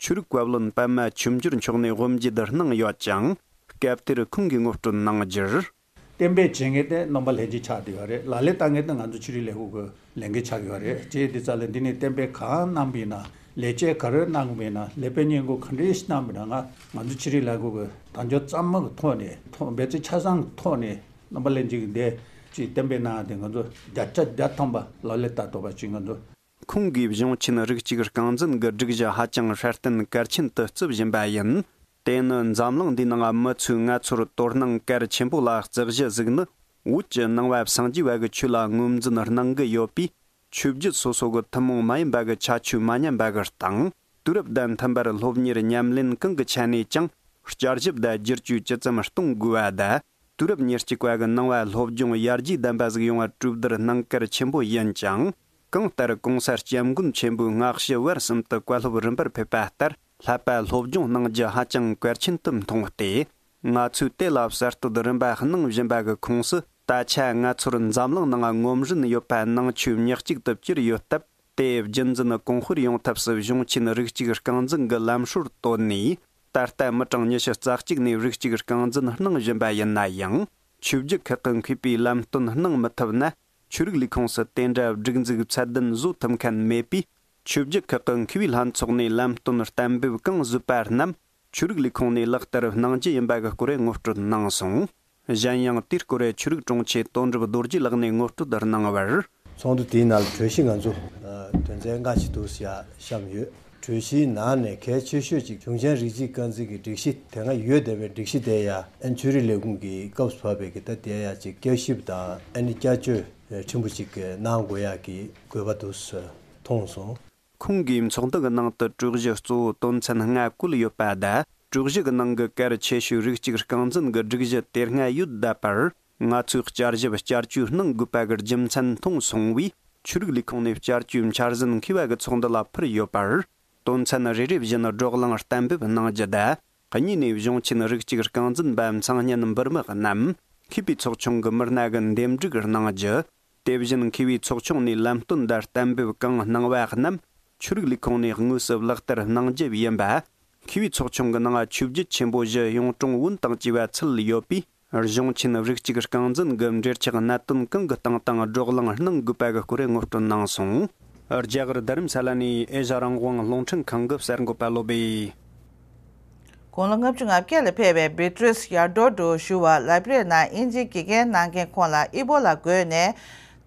ཆོས་རིག་བཀའ་བློན་པདྨ་ཆོས་འབྱོར་མཆོག་ནས་དབུ་འབྱེད་གནང་ཡོད་ཅིང་། སྐབས་དེར་ཁོང་གིས་ངོ་སྤྲོད་གནང་རྒྱུར། གཏན་འབེབས་བྱེད་མཁན་དེ་རྣམ་པ་ལྷན་རྒྱས་ཆགས་བསྡད་ཡོད་རེད། ལག་ལེན་བསྟར་མཁན་དེ་ང་ཚོ་ཆོས་རིག་ལས་ཁུངས་ཀྱི་ལས་འགན་ཆགས་ཡོད་རེད། བྱས་དུས་ཙམ་ལ་འདི་ནས་གཏན་འབེབས་གང་གནང་པ་ཡིན་ན། ལས་བྱེད་ག་རེ་གནང་པ་ཡིན་ན། ལས་དཔོན་སྙན་སྐུལ་ག་འདྲ་ཞིག་གནང་པ་ཡིན་ན། ང་ང་ཚོ་ཆོས་རིག་ལས་ཁུངས་ཀྱི་དལ་འབྱོར་གཙང་མ་གི་ཐོག་ནས། ཐོག་འབད་བརྩོན་ཆ་ཚང་གི་ཐོག་ནས་རྣམ་པ་ལྷན་རྒྱས་ཀྱིས་འདི་ཅིག་གཏན་འབེབས་གནང་ཡ་དེ་ང་ཚོ་བརྒྱ་ཆ་བརྒྱ་ཐམ་པ་ལག་ལེན་བསྟར་ཐུབ་པ་ཅིག་ང་ཚོ། ཁོང་གིས་གཞུང་ཆེན་རིགས་གཅིག་རྐང་འཛིན་གྱི་སྒྲིག་གཞི་ཧ་ཅང་སྲ་བརྟན་གལ་ཆེན་དུ་བརྩི་བཞིན་པ་ཡིན། དེ་ནི་འཛམ་གླིང་འདིའི་ནང་མི་ཚོས་ང་ཚོར་དོ་སྣང་གལ་ཆེན་པོ་ལ་བརྩི་གཞི་བཟུང་ནི། བོད་ཀྱི་ནང་པ་སངས་རྒྱས་པ་གི་ཆོས་ལ་ངོས་འཛིན་གནང་གི་ཡོད་པས། ཆོས་བརྒྱུད་སོ་སོ་གི་ཐུན་མོང་མ་ཡིན་པ་གི་ཁྱད་ཆོས་མ་ཉམས་པ་གི་སྟེང་། དུས་རབས་དང་མཐུན་པར་སློབ་གཉེར་ཉམས་ལེན་གང་གི་ཆ་ནས་ཀྱང་བསྐྱར་ཞིབ་དང་བསྒྱུར་བཅོས་ཇི་ཙམ་གཏོང་དགོས་པ་དང་། དུས་རབས་ཉེར་གཅིག་པ་གི་ནང་པ་སློབ་སྦྱོང་ཡར་རྒྱས་ལྡན་པ་ཟིག་ཡོང་བར་གྲོས་བསྡུར་གནང་གལ་ཆེན་པོ་ཡིན་ཅིང་། གང་ལྟར་གོང་ས་སྐྱབས་མགོན་ཆེན་པོའི་སྔ་ཕྱི་བར་གསུམ་དུ་བཀའ་སློབ་རིམ་པར་ཕེབས་པ་ལྟར། བསླབ་པ་སློབ་སྦྱོང་གནང་རྒྱུ་ཧ་ཅང་གལ་ཆེན་དུ་མཐོང་སྟེ། ང་ཚོས་དེ་ལ་གསར་གཏོད་རིམ་པ་གནང་བཞིན་པ་གི་ཁོངས་སུ། ད་ཆ་ང་ཚོར་འཛམ་གླིང་ནང་ངོམ་རིན་ཡོད་པ་ནང་ཆོས་ཉག་གཅིག་ཏུ་གྱུར་ཡོད་སྟབས། དེ་རྒྱུན་འཛིན་གོང་སྤེལ་ཡོང་ཐབས་སུ་གཞུང་ཆེན་རིགས་གཅིག་རྐང་འཛིན་གྱི་ལམ་སྲོལ་བཏོད་ནས། ད་ལྟ་མི་གྲངས་ཉི་ཤུ་རྩ་གཅིག་ནས་རིགས་གཅིག་རྐང་འཛིན་གནང་བཞིན་པ་ཡིན་ན་ཡང་། ཆོས་བརྒྱུད་ཁག་གི་མཁས་པའི་ལམ་སྟོན་གནང་མི་ཐུབ་ན། ཆོས་རིག་ལས་ཁུངས་སུ་དེ་འདྲ་སྒྲིག་འཛུགས་ཚད་ལྡན་བཟོ་ཐུབ་མཁན་མེད་པས། ཆོས་བརྒྱུད་ཁག་གི་མཁས་པའི་ལྷན་ཚོགས་ནས་ལམ་སྟོན་གཏན་འབེབས་གང་བཟོས་པ་རྣམས། ཆོས་རིག་ལས་ཁུངས་ནས་ལག་བསྟར་གནང་རྒྱུ་ཡིན་པ་གི་སྐོར་ངོ་སྤྲོད་གནང་སོང་། གཞན་ཡང་། དེའི་སྐོར་ཆོས་རིག་དྲུང་ཆེ་དོན་གྲུབ་རྡོ་རྗེ་ལགས་ནས་ངོ་སྤྲོད་གནང་བར། ཚོགས་འདུ་དེའི་ནང་ལ་གྲོས་གཞི་ང་ཚོ་ཨ་དོན་ཚན་ལྔ་ཞིག་འདུག་ཟེར་ཡ་བཤམས་ཡོད། གྲོས་གཞིའི་ནང་ནས་གལ་ཆེ་ཤོས་ཅིག་གཞུང་ཆེན་རིགས་གཅིག་རྐང་འཛིན་གྱི་སྒྲིག་གཞི་དེ་སྔ་ཡོད་བསྡད་པའི་སྒྲིག་གཞི་དེ་ཡ་ཨན་ཆོས་རིག་ལས་ཁུངས་ཀྱི་སྐབས་སུ་བབས་པའི་གི་ད་དེ་ཡ་ཅིག་བསྐྱར་ཞིབ་དང་ཨ་ནི་བསྐྱར་བཅོས་ཕྲན་བུ་ཅིག་གནང་དགོས་ཡ་གི་དགོས་པ་འདུག་ཟེར་མཐོང་སོང་། ཁོང་གིས་ཚོགས་འདུ་གི་ནང་དུ་གྲོས་གཞི་གཙོ་བོ་དོན་ཚན་ལྔ་བཀོད་ཡོད་པ་དང་། གྲོས་གཞི་གི་ནང་གི་གལ་ཆེ་ཤོས་རིགས་གཅིག་རྐང་འཛིན་གྱི་སྒྲིག་གཞི་དེ་སྔ་ཡོད་བསྡད་པར། ང་ཚོས་བསྐྱར་ཞིབ་བསྐྱར་བཅོས་གནང་དགོས་པ་གི་རྒྱུ་མཚན་མཐོང་སོང་བས། ཆོས་རིག་ལས་ཁུངས་ནས་བསྐྱར་བཅོས་འཆར་ཟིན་མཁས་པ་གི་ཚོགས་འདུ་ལ་ཕུལ་ཡོད་པར། དོན་ཚན་རེ་རེ་བཞིན་བགྲོ་གླེང་གཏན་འབེབས་གནང་རྒྱུ་དང་། གཉིས་ནས་གཞུང་ཆེན་རིགས་གཅིག་རྐང་འཛིན་པ་མཚན་སྙན་འབུལ་དམག་རྣམས་མཁས་པའི་ཚོགས་ཆུང་གི་མི་སྣ་གི་འདེམས་སྒྲུག་གནང་རྒྱུ། དེ་བཞིན་མཁས་པའི་ཚོགས་ཆུང་ནས་ལམ་སྟོན་དང་གཏན་འབེབས་གང་གནང་བ་རྣམས་ཆོས་རིག་ལས་ཁུངས་ནས་དངོས་སུ་ལག་བསྟར་གནང་རྒྱུ་ཡིན་པ། མཁས་པའི་ཚོགས་ཆུང་གི་ནང་ཆོས་བརྒྱུད་ཆེན་པོ་བཞི་གཡུང་དྲུང་བོན་དང་བཅས་པ་ཚུད་ཡོད་པས། གཞུང་ཆེན་རིགས་གཅིག་རྐང་འཛིན་གྱི་འབྲེལ་ཆགས་གནད་དོན་གང་གི་སྟེང་དང་བགྲོ་གླེང་གནང་དགོས་པ་གི་སྐོར་ངོ་སྤྲོད་གནང་སོང་། རྒྱ་གར་རྡ་རམ་ས་ལ་ནས་ཨེ་ཤ་རང་དབང་རླུང་འཕྲིན་ཁང་གི་གསར་འགོད་པ་བློ་བྷེ། དགུང་ལོ་ལྔ་བཅུ་ང་བརྒྱད་ལ་ཕེབས་པའི་བི་ཏྲིས་ཡར་ཌོ་ཌོ་ཞུ་བ་ལའི་བྷི་རི་ནང་དབྱིན་ཇིའི་དགེ་རྒན་གནང་མཁན་ཁོང་ལ་ཨི་བྷོ་ལ་འགོས་ནས།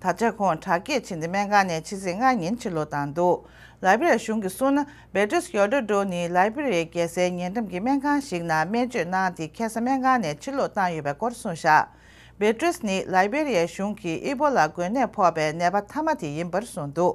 ད་ཆ་ཁོང་དྲག་སྐྱེད་ཕྱིན་ཏེ་སྨན་ཁང་ནས་ཕྱི་ཚེས་ལྔ་ཉིན་ཕྱིར་ལོག་བཏང་འདུག་ལའི་བྷི་རི་གཞུང་གིས་གསུངས་ན། བི་ཏྲིས་ཡར་ཌོ་ཌོ་ནི་ལའི་བྷི་རིའི་རྒྱལ་སའི་ཉེ་འགྲམ་གྱི་སྨན་ཁང་ཞིག་ནང་སྨན་བཅོས་གནང་སྟེ་ཁ་སང་སྨན་ཁང་ནས་ཕྱིར་ལོག་བཏང་ཡོད་པའི་སྐོར་གསུངས་བཞག་བི་ཏྲིས་ནི་ལའི་བྷི་རི་ཡའི་གཞུང་གིས་ཨི་བྷོ་ལ་འགོས་ནད་ཕོག་པའི་ནད་པ་མཐའ་མ་དེ་ཡིན་པར་གསུངས་འདུག་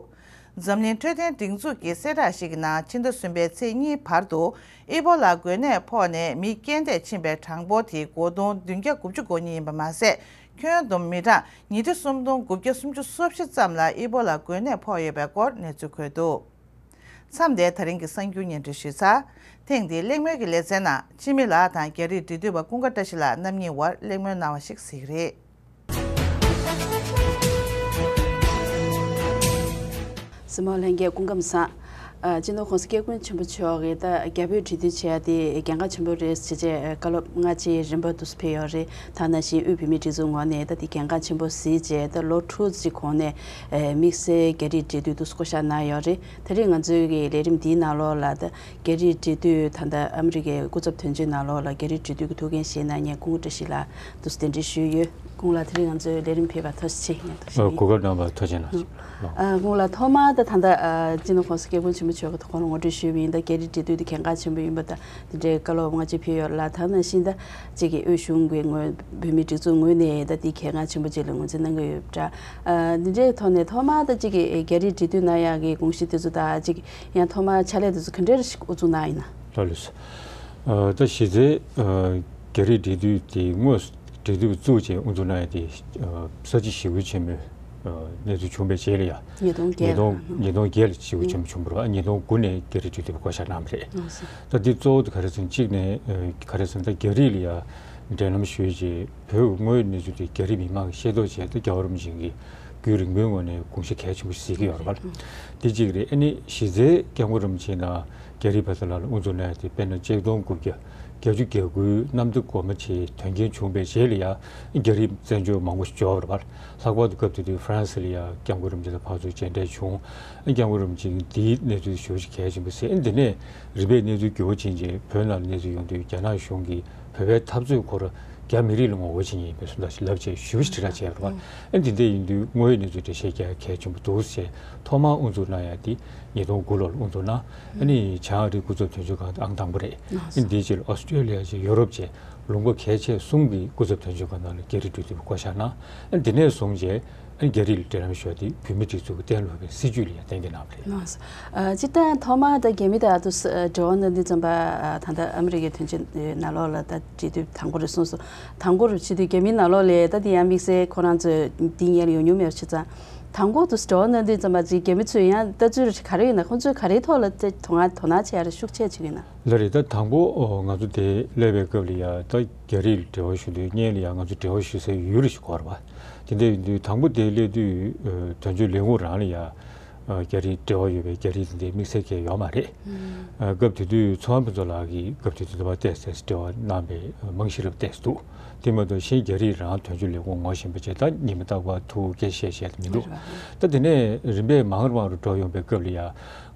འཛམ་གླིང་འཕྲོད་བསྟེན་སྒྲིག་འཛུགས་ཀྱི་གསལ་བསྒྲགས་ཤིག་གི་ནང་ཕྱི་ཟླ་གསུམ་པའི་ཚེས་གཉིས་བར་དུ་ཨི་བྷོ་ལ་འགོས་ནད་ཕོག་ནས་མི་རྐྱེན་འདས་ཕྱིན་པའི་གྲངས་འབོར་དེ་སྒོར་དུང་བདུན་བརྒྱ་དགུ་བཅུ་གོ་གཉིས་ཡིན་པ་མ་ཟད། ཁྱོན་བསྡོམས་མི་གྲངས་ཉིས་ཁྲི་སུམ་སྟོང་དགུ་བརྒྱ་སུམ་ཅུ་སོ་བཞི་ཙམ་ལ་ཨི་བྷོ་ལ་འགོས་ནད་ཕོག་ཡོད་པའི་སྐོར་གནས་ཚུལ་འཁོད་འདུག་མཚམས་འདིར་ད་རིང་གི་གསར་འགྱུར་སྙན་སྒྲོན་ཞུས་ཚར། ཐེངས་འདིའི་གླེང་མོལ་གྱི་ལེ་ཚན་ནང་འཆི་མེད་ལགས་དང་རྒྱ་རིགས་འབྲེལ་མཐུད་པ་ཀུན་དགའ་བཀྲ་ཤིས་ལགས་རྣམ་གཉིས་དབར་གླེང་མོལ་གནང་བ་ཞིག་གཟིགས་རེད། གཟིགས་མོ་ལྷན་རྒྱས་སྐུ་ཁམས་བཟང་། ཨ། སྤྱི་ནོར་༸གོང་ས་༸སྐྱབས་མགོན་ཆེན་པོ་མཆོག་གིས་ད་རྒྱ་བོད་འབྲེལ་མཐུད་བྱེད་ཡ་དེ་གལ་འགངས་ཆེན་པོ་རེད་ཟེར་བྱས་བཀའ་སློབ་སྔ་ཕྱི་རིམ་པ་དུ་ཕེབས་ཡོད་རེད། ད་ནང་བཞིན་དབུས་བོད་མིའི་སྒྲིག་འཛུགས་ངོས་ནས་ད་དེ་གལ་འགངས་ཆེན་པོ་གཟིགས་བྱས་ད་ལོ་དྲུག་ཅིག་གོང་ནས་དམིགས་བསལ་རྒྱ་རིགས་འབྲེལ་མཐུད་དུ་བསྐོ་བཞག་གནང་ཡོད་རེད། དེ་རིང་ང་ཚོའི་གི་ལས་རིམ་འདིའི་ནང་ལོགས་ལ་ད་རྒྱ་རིགས་འབྲེལ་མཐུད་ད་ལྟ་ཨ་མི་རི་ཀའི་སྐུ་ཚབ་དོན་གཅོད་ནང་ལོགས་ལ་རྒྱ་རིགས་འབྲེལ་མཐུད་ཀྱི་ཐུགས་འགན་བཞེས་གནང་མཁན་སྐུ་ངོ་བཀྲ་ཤིས་ལགས་དུ་གདན་འདྲེན་ཞུས་ཡོད། སྐུ་ངོ་ལགས་དེ་རིང་ང་ཚོའི་ལས་རིམ་ཕེབས་པར་ཐུགས་རྗེ་ཆེ། ཐུགས་རྗེ་ཆེ། གོ་སྐབས་གནང་བར་ཐུགས་རྗེ་གནང་། ཨ། སྐུ་ངོ་ལགས་ཐོག་མར་ད་ད་ལྟ་ཨ་སྤྱི་ནོར་༸གོང་ས་༸སྐྱབས་མགོན་ཆེན་པོ་མཆོག་གི་ཐོག་ཁོང་ལ་ངོ་སྤྲོད་ཞུས་པ་ཡིན། ད་རྒྱ་རིགས་འབྲེལ་མཐུད་དེ་གལ་འགངས་ཆེན་པོ་ཡིན་པ་དང་དེ་འདྲའི་བཀའ་སློབ་སྔ་ཕྱི་ཕེབས་ཡོད་ལ། ད་ནང་བཞིན་ད་གཅིག་གི་དབུས་གཞུང་གི་ངོས་བོད་མིའི་སྒྲིག་འཛུགས་ངོས་ནས་ད་དེ་གལ་འགངས་ཆེན་པོ་ཅིག་ལ་ངོས་འཛིན་གནང་གི་ཡོད་པ་འདྲ། ཨ། འདི་འདྲའི་ཐོག་ནས་ཐོག་མར་ད་གཅིག་གི་རྒྱ་རིགས་འབྲེལ་མཐུད་གནང་ཡག་གི་དགོངས་གཞི་དེ་ཚོ་དང་གཅིག་ཡང་ཐོག་མར་ཕྱག་ལས་དེ་ཚོ་ག་འདྲ་ཞིག་དབུ་འཛུགས་གནང་ཡིན་ན། ལགས་ལགས་སོ། ཨ། ད་གཞི་རྩའི་ཨ་རྒྱ་རིགས་འབྲེལ་མཐུད་དེ་དངོས་སུ་འབྲེལ་མཐུད་བཙུགས་བྱས་དབུ་འཛུགས་གནང་ཡ་དེ་ཨ་ས་བྱི་ཞི་རྒོལ་ཆེན་མོའི་ཨ་གནས་ཚུལ་བྱུང་བའི་རྗེས་ལ་ཡ། ཉིས་སྟོང་བརྒྱད་ཉིས་སྟོང་ལ། ཉིས་སྟོང་བརྒྱད་ལ་ཞི་རྒོལ་ཆེན་མོ་བྱུང་བ་རེད་བ། ཉིས་སྟོང་དགུ་ནས་རྒྱ་རིགས་འབྲེལ་མཐུད་བསྐོ་བཞག་གནང་བ་རེད། ཨ་སོ། ད་འདི་གཙོ་བོ་དེ་ག་རེ་ཟེར་ན་གཅིག་ནས་ཨ་ག་རེ་ཟེར་ན་ད་རྒྱ་རིགས་ལ་ཡ་འབྲེལ་ལམ་ཞུས་རྗེས་བོད་ཀྱི་དངོས་ཡོད་གནས་ཚུལ་དེ་རྒྱ་རིགས་མི་མང་གིས་ཤེས་རྟོགས་བྱས་ཏེ་རྒྱལ་བ་རིན་པོ་ཆེ་གིས་རྒྱུན་རིང་པོའི་ངོས་ནས་དགོངས་གཞི་གལ་ཆེན་པོ་གཟིགས་ཀྱི་ཡོད་རེད་བ། དེ་གཅིག་རེད། ཨ་ནི་གཞི་རྩའི་སྐྱབས་མགོན་རིན་པོ་ཆེ་དང་རྒྱ་རིགས་བར་དུ་ལ་ལ་དབུ་འཛུགས་གནང་ཡ་དེ་དཔེར་ན་ཆིག་སྟོང་དགུ་བརྒྱ་བརྒྱད་ཅུ་གྱ་དགུའི་གནམ་བདེ་སྒོ་མོ་ཆེའི་དོན་རྐྱེན་བྱུང་བའི་རྗེས་ལ་ཡ་རྒྱ་རིགས་བཙན་བྱོལ་མང་པོ་ཞིག་འབྱོར་བ་རེད་བ། ལྷག་པར་དུ་སྐབས་དེ་དུས་ཧྥ་རན་སི་ལ་ཡ་སྐྱབས་མགོན་རིན་པོ་ཆེ་དང་ཕར་ཚུར་མཇལ་འཕྲད་བྱུང་། སྐྱབས་མགོན་རིན་པོ་ཆེ་གིས་འདིའི་གནས་ཚུལ་ཞེ་པོ་ཅིག་གལ་ཆེན་པོ་གཟིགས། ཨ་ནི་འདི་ནས་རིམ་པས་གནས་ཚུལ་འགྱུར་བ་ཕྱིན་རྗེས་བོད་ནང་ལ་གནས་ཚུལ་ཡོང་དུས་རྒྱ་ནག་གཞུང་གིས་བོད་པའི་འཐབ་རྩོད་ཁོ་ར་རྒྱ་མི་རིགས་ལ་ངོ་རྒོལ་བྱེད་མཁན་ཡིན་པའི་བཟོ་འདྲ་ཞིག་ལབ་བྱས་ཞེ་པོ་ཅིག་དྲིལ་བསྒྲགས་བྱས་པ་རེད་བ། ཨ་ནི་འདི་འདྲ་ཡིན་དུས་དངོས་ཡོད་གནས་ཚུལ་འགྲེལ་བཤད་རྒྱག་གལ་ཆེན་པོ་འདུག་ཟེར་ཐོག་མར་དབུ་འཛུགས་གནང་ཡ་དེ་ཉིས་སྟོང་དགུ་ལོར་དབུ་འཛུགས་གནང་། ཨ་ནི་བྱང་ཨ་རིའི་སྐུ་ཚབ་དོན་གཅོད་ཁང་དེ་ཨང་དང་པོ་རེད། ཨ་ནི་འདིའི་རྗེས་ལ་ཨོ་སི་ཀྲོ་ལི་ཡ་བྱས། ཡོ་རོབ་བྱས། ལུང་པ་གལ་ཆེ་གསུམ་གྱི་སྐུ་ཚབ་དོན་གཅོད་ཁང་ནང་ལ་རྒྱ་རིགས་འབྲེལ་མཐུད་བསྐོ་བཞག་གནང་། ཨ་ནི་འདི་ནས་བཟུང་བྱས་ཨ་ནི་རྒྱ་རིགས་ལ་འབྲེལ་ལམ་ཞུ་བ་དེ་བོད་མིའི་སྒྲིག་འཛུགས་ཀྱི་གཏན་ལ་ཕབ་པའི་སྲིད་ཇུས་ལ་ཡང་གཏན་འཁེལ་གནང་བ་རེད། ལགས་སོ། ཨ། སྤྱིར་བཏང་ཐོག་མར་ད་རྒྱ་མི་དང་དུ་ས་ཨ་འབྲེལ་བ་གནང་དུས་ཙམ་པ་ཨ་ད་ལྟ་ཨ་མི་རི་ཀའི་དོན་གཅོད་ནང་ལོགས་ལ་ད་འབྲེལ་མཐུད་དང་པོ་རེད་གསུངས་སོང་། དང་པོ་རུ་བྱེད་དུས་རྒྱ་མིའི་ནང་ལོགས་ལ་ད་དེ་ཡང་དམིགས་བསལ་ཁོ་རང་ཚོས་འདི་ཉེར་ཡོང་མྱོང་མེད་པ་བྱས་ཙང་། དང་པོ་དུ་འབྲེལ་བ་གནང་དུས་ཙམ་པ་ཅིག་རྒྱ་མི་ཚོས་ཡང་ལྟ་ཚུལ་ག་རེ་ཡོད་ན། ཁོང་ཚོས་ག་རེའི་ཐོག་ལ་དེ་དོ་སྣང་དོ་སྣང་བྱེད་ཡ་རེ་ཤུགས་ཆེ་བྱེད་ཀྱི་ཡོད་ན། ལགས་རེད། ད་དང་པོ་ཨོ་ང་ཚོ་དེ་སླེབས་པའི་སྐབས་ལ་ཡ་ད་རྒྱ་རིགས་ལ་འབྲེལ་བ་ཞུ་དུས་སྔོན་ལ་ཡ་ང་ཚོ་འབྲེལ་བ་ཞུ་སའི་ཡུལ་རེ་ཞིག་དགོས་རེད་བ། དེ་འདྲ་ཡིན་དུས་དང་པོ་དེ་སླེབས་དུས་ཨ་དོན་གཅོད་ལས་ཁུངས་རང་ལ་ཡ་ཨ་རྒྱ་རིགས་འབྲེལ་བ་ཡོད་པའི་རྒྱ་རིགས་དེ་འདྲའི་དམིགས་བསལ་གང་ཡང་ཡོད་མ་རེད། ཨ་སྐབས་དེ་དུས་ཚོང་དཔོན་ཕུན་ཚོགས་ལགས་ཀྱིས་སྐབས་དེ་དུས་འདི་པར་ཏོག་ཙམ་འབྲེལ་བ་གནང་བའི་རྨང་གཞི་རབ་ཏོག་ཙམ་འདུག་དེ་མ་གཏོགས་གཞན་རྒྱ་རིགས་རང་དོན་གཅོད་ལས་ཁུངས་ངོ་ཤེས་པ་བྱས། ད་ཉི་མ་རྟག་པར་ཐུག་སྐད་བཤད་བཤད་མི་འདུག་ད་དེ་ནས་རིམ་པས་མང་རུ་མང་རུ་འགྲོ་ཡོང་པའི་སྐབས་ལ་ཡ་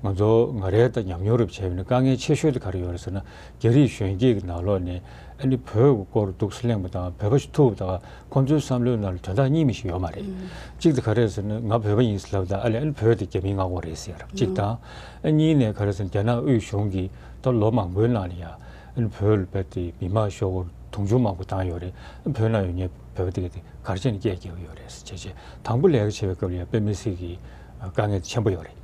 ང་ཚོ་ང་རའི་ད་ཉམས་མྱོང་རུ་བྱས་པ་ཡིན་ན་དཀའ་ངལ་ཆེ་ཤོས་དེ་ག་རེ་ཡོད་རེད་ཟེར་ན། རྒྱ་རིགས་གཞོན་སྐྱེས་ཀྱི་ནང་ལོགས་ནས་ཨ་ནི་བོད་ཀྱི་སྐོར་འདུག་སེ་གླེང་བ་དང་བོད་པ་ཞིག་ཐུག་པ་དང་ཁོང་ཚོའི་བསམ་བློའི་ནང་ལ་དོན་དག་གཉིས་མི་ཞིག་ཡོད་མ་རེད། གཅིག་དེ་ག་རེ་ཟེར་ན་ང་བོད་པ་ཡིན་ཟེར་ལབ་དང་ཨ་ལས་ཨ་ནི་བོད་དེ་རྒྱ་མིའི་མངའ་ཁོངས་རེད་ཟེར་ཡ་རེད་གཅིག་དང་། ཨ་གཉིས་ནས་ག་རེ་ཟེར་ན་རྒྱ་ནག་དབུས་གཞུང་གིས་ད་ལོ་མང་པོའི་ནང་ལ་ཡ་ཨ་ནི་བོད་ལ་རྦད་དེ་མི་མང་ཤོག་སྒོར་དུང་ཕྱུར་མང་པོ་བཏང་ཡོད་རེད། ཨ་བོད་ནང་ཡོད་མཁན་བོད་པ་དེ་ག་དེ་ག་རེ་བྱས་ནས་སྐད་རྒྱག་གི་ཡོད་རེད་ཟེར་བྱས་བྱས་དང་པོ་ལས་ཀ་བྱེད་པའི་སྐབས་ལ་ཡ་དཔེ་མི་སྲིད་ཀྱི་དཀའ་ངལ་ཆེན་པོ་ཡོད་རེད།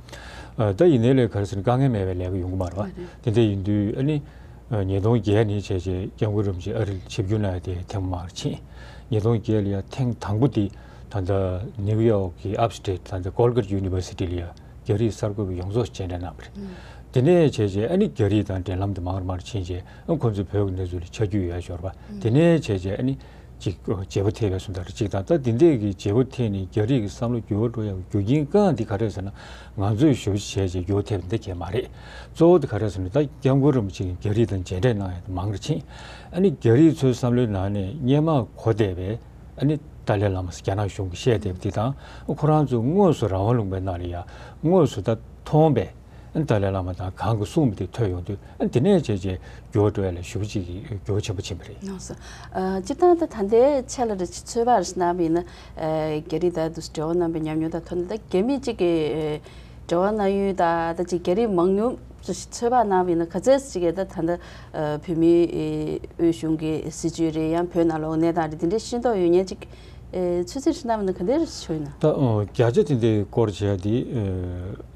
ཨ་ད་ཡིན་ནའི་ལས་ག་རེ་ཟེར་ན་དཀའ་ངལ་མེད་པའི་ལས་ཀ་ཡོང་གི་མ་རེད་བ། དེ་འདྲ་ཡིན་དུས་ཨ་ནི་ཉིས་སྟོང་བརྒྱད་ནས་བྱས་བྱས་སྐྱབས་མགོན་རིན་པོ་ཆེ་ཨ་རི་ལ་ཆིབས་བསྒྱུར་གནང་ཡ་དེ་ཐེངས་མ་མང་རུ་ཕྱིན། ཉིས་སྟོང་བརྒྱད་ལ་ཡ་ཐེངས་དང་པོ་དེ་ད་ལྟ་ནིའུ་ཡོག་གི་ཨབ་སི་ཊེཊ་ད་ལྟ་ཀོལ་གྷཊ་ཡུ་ནི་ཝར་སི་ཊི་ལ་ཡ་རྒྱ་རིགས་གསར་འགོད་པ་ཡོངས་རྫོགས་མཇལ་འཕྲད་གནང་བ་རེད། དེ་ནས་བྱས་བྱས་ཨ་ནི་རྒྱ་རིགས་དང་འབྲེལ་ལམ་དེ་མང་རུ་མང་རུ་ཕྱིན་བྱས་ཨ་ཁོང་ཚོས་བོད་ཀྱི་གནས་ཚུལ་ལ་ཆ་རྒྱུས་ཡོད་ཡ་ཡོད་རེད་བ། དེ་ནས་བྱས་བྱས་ཨ་ནི་ཅིག་བརྗེ་པོ་ཐེབས་པའི་བཟོ་འདྲ་རེད་གཅིག་དང་། ད་དེ་འདྲས་ཀྱི་བརྗེ་པོ་ཐེབས་ནས་རྒྱ་རིགས་ཀྱི་བསམ་བློ་འགྱུར་བ་འགྲོ་ཡག་གི་རྒྱུ་རྐྱེན་རྐང་འདི་ག་རེ་ཟེར་ན། ང་ཚོས་ཞབས་ཕྱི་བྱས་བྱས་འགྱུར་བ་ཐེབས་འདི་གས་མ་རེད། གཙོ་བོ་དེ་ག་རེ་ཟེར་ན་ད་སྐྱབས་མགོན་རིན་པོ་ཆེ་གིས་རྒྱ་རིགས་དང་མཇལ་འཕྲད་གནང་ཡག་དེ་མང་རུ་ཕྱིན། ཨ་ནི་རྒྱ་རིགས་ཚོའི་བསམ་བློའི་ནང་ནས་སྔོན་མ་གོ་བསྡད་པའི་ཨ་ནི་ཏཱ་ལའི་བླ་མ་རྒྱ་ནག་གཞུང་གིས་བཤད་བསྡད་པ་འདི་དང་ཁོ་རང་ཚོ་དངོས་སུ་རང་དབང་ལུང་པའི་ནང་ལ་ཡ་དངོས་སུ་ད་མཐོང་བའི་ཨ་ནི་ཏཱ་ལའི་བླ་མ་དང་གང་གིས་གསུངས་པ་དེ་ཐོས་ཡོང་དུས་ཨ་ནི་དེ་ནས་བྱས་བྱས་འགྱུར་བ་འགྲོ་ཡ་ལ་ཞེ་པོ་ཅིག་གི་འགྱུར་བ་ཆེན་པོ་ཕྱིན་པ་རེད། ལགས་སོ། ཨ་སྤྱིར་བཏང་ད་ད་ལྟའི་ཆ་ལ་རེ་ཚོད་དཔག་རེ་གནང་བ་ཡིན་ན། ཨ་རྒྱ་རིགས་དང་དུ་འབྲེལ་བ་གནང་བའི་ཉམས་མྱོང་དང་ཐོག་ནས་ད་རྒྱ་མི་གཅིག་གི་ཨ་འབྲེལ་བ་གནང་ཡུལ་དང་ད་ཅིག་རྒྱ་རིགས་མང་ཉུང་ཚོད་དཔག་གནང་བ་ཡིན་ན་ག་ཚད་ཅིག་གིས་ད་ད་ལྟ་ཨ་བོད་མིའི་ཨ་དབུས་གཞུང་གི་སྲིད་བྱུས་རེད། ཡང་བོད་ནང་ལོགས་གནས་སྟངས་རེད། དེ་འདྲའི་ཤེས་རྟོགས་ཡོད་མཁན་ཅིག་ཨ་ཚོད་རྩིས་རེ་གནང་བ་ཡིན་ན་ག་འདྲ་རེ་ཞུ་ཡིན་ན། ད་ཨ་བརྒྱ་ཆ་དེ་འདྲའི་སྐོར་བྱས་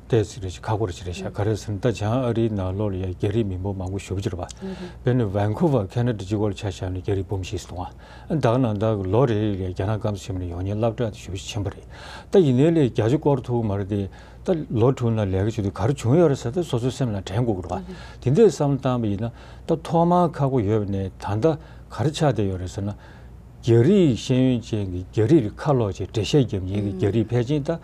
ཏེ་ཨ། ཏོག་ཙམ་རེ་ཞིག་ཁག་པོ་རེ་ཞིག་རེད་ཤག་ག་རེ་ཟེར་ན་ད་བྱང་ཨ་རིའི་ནང་ལོགས་ལ་ཡ་རྒྱ་རིགས་མི་འབོར་མང་པོ་ཞེ་པོ་ཅིག་རེད་པ། དཔེར་ན་ཝན་ཁུ་ཝར་ཁེ་ན་ཌ་གཅིག་པོ་ལ་ཆ་བཞག་ན་རྒྱ་རིགས་འབུམ་བཞི་ཙམ་འདུག་ཨ། ད་ག་ནང་ད་ལོ་རེ་རེ་ལ་རྒྱ་ནག་སྐམ་ས་ཆེན་པོ་ནས་ཡོང་མཁན་སློབ་གྲྭ་དེ་ཞེ་པོ་ཅིག་ཕྱིན་པ་རེད། ད་ཡིན་ནའི་ལས་བརྒྱ་ཆ་སྐོར་ཐུབ་ཀྱི་མ་རེད་དེ། ད་ལོ་དྲུག་ནང་ལས་ཀ་བྱེད་དུས་ག་རེ་བྱུང་ཡོད་རེད་ཟེར་ད་སོ་སོའི་སེམས་ལ་དྲན་དགོས་ཀྱི་རེད་པ། དེ་འདྲའི་བསམ་བློ་བཏང་བ་ཡིན་ན་ད་ཐོག་མར་ཁག་པོ་ཡོད་པ་ནས་ད་ལྟ་ག་རེ་ཆགས་བསྡད་ཡོད་རེད་ཟེར་ན། རྒྱ་རིགས་ཤེས་ཡོན་ཅན་གྱི་རྒྱ་རིགས་ལ་ཁ་ལོག་བྱས་འགྲེལ་བཤད་རྒྱབ་མཁན་གྱི་རྒྱ་རིགས་ཕལ་ཆེར་ད་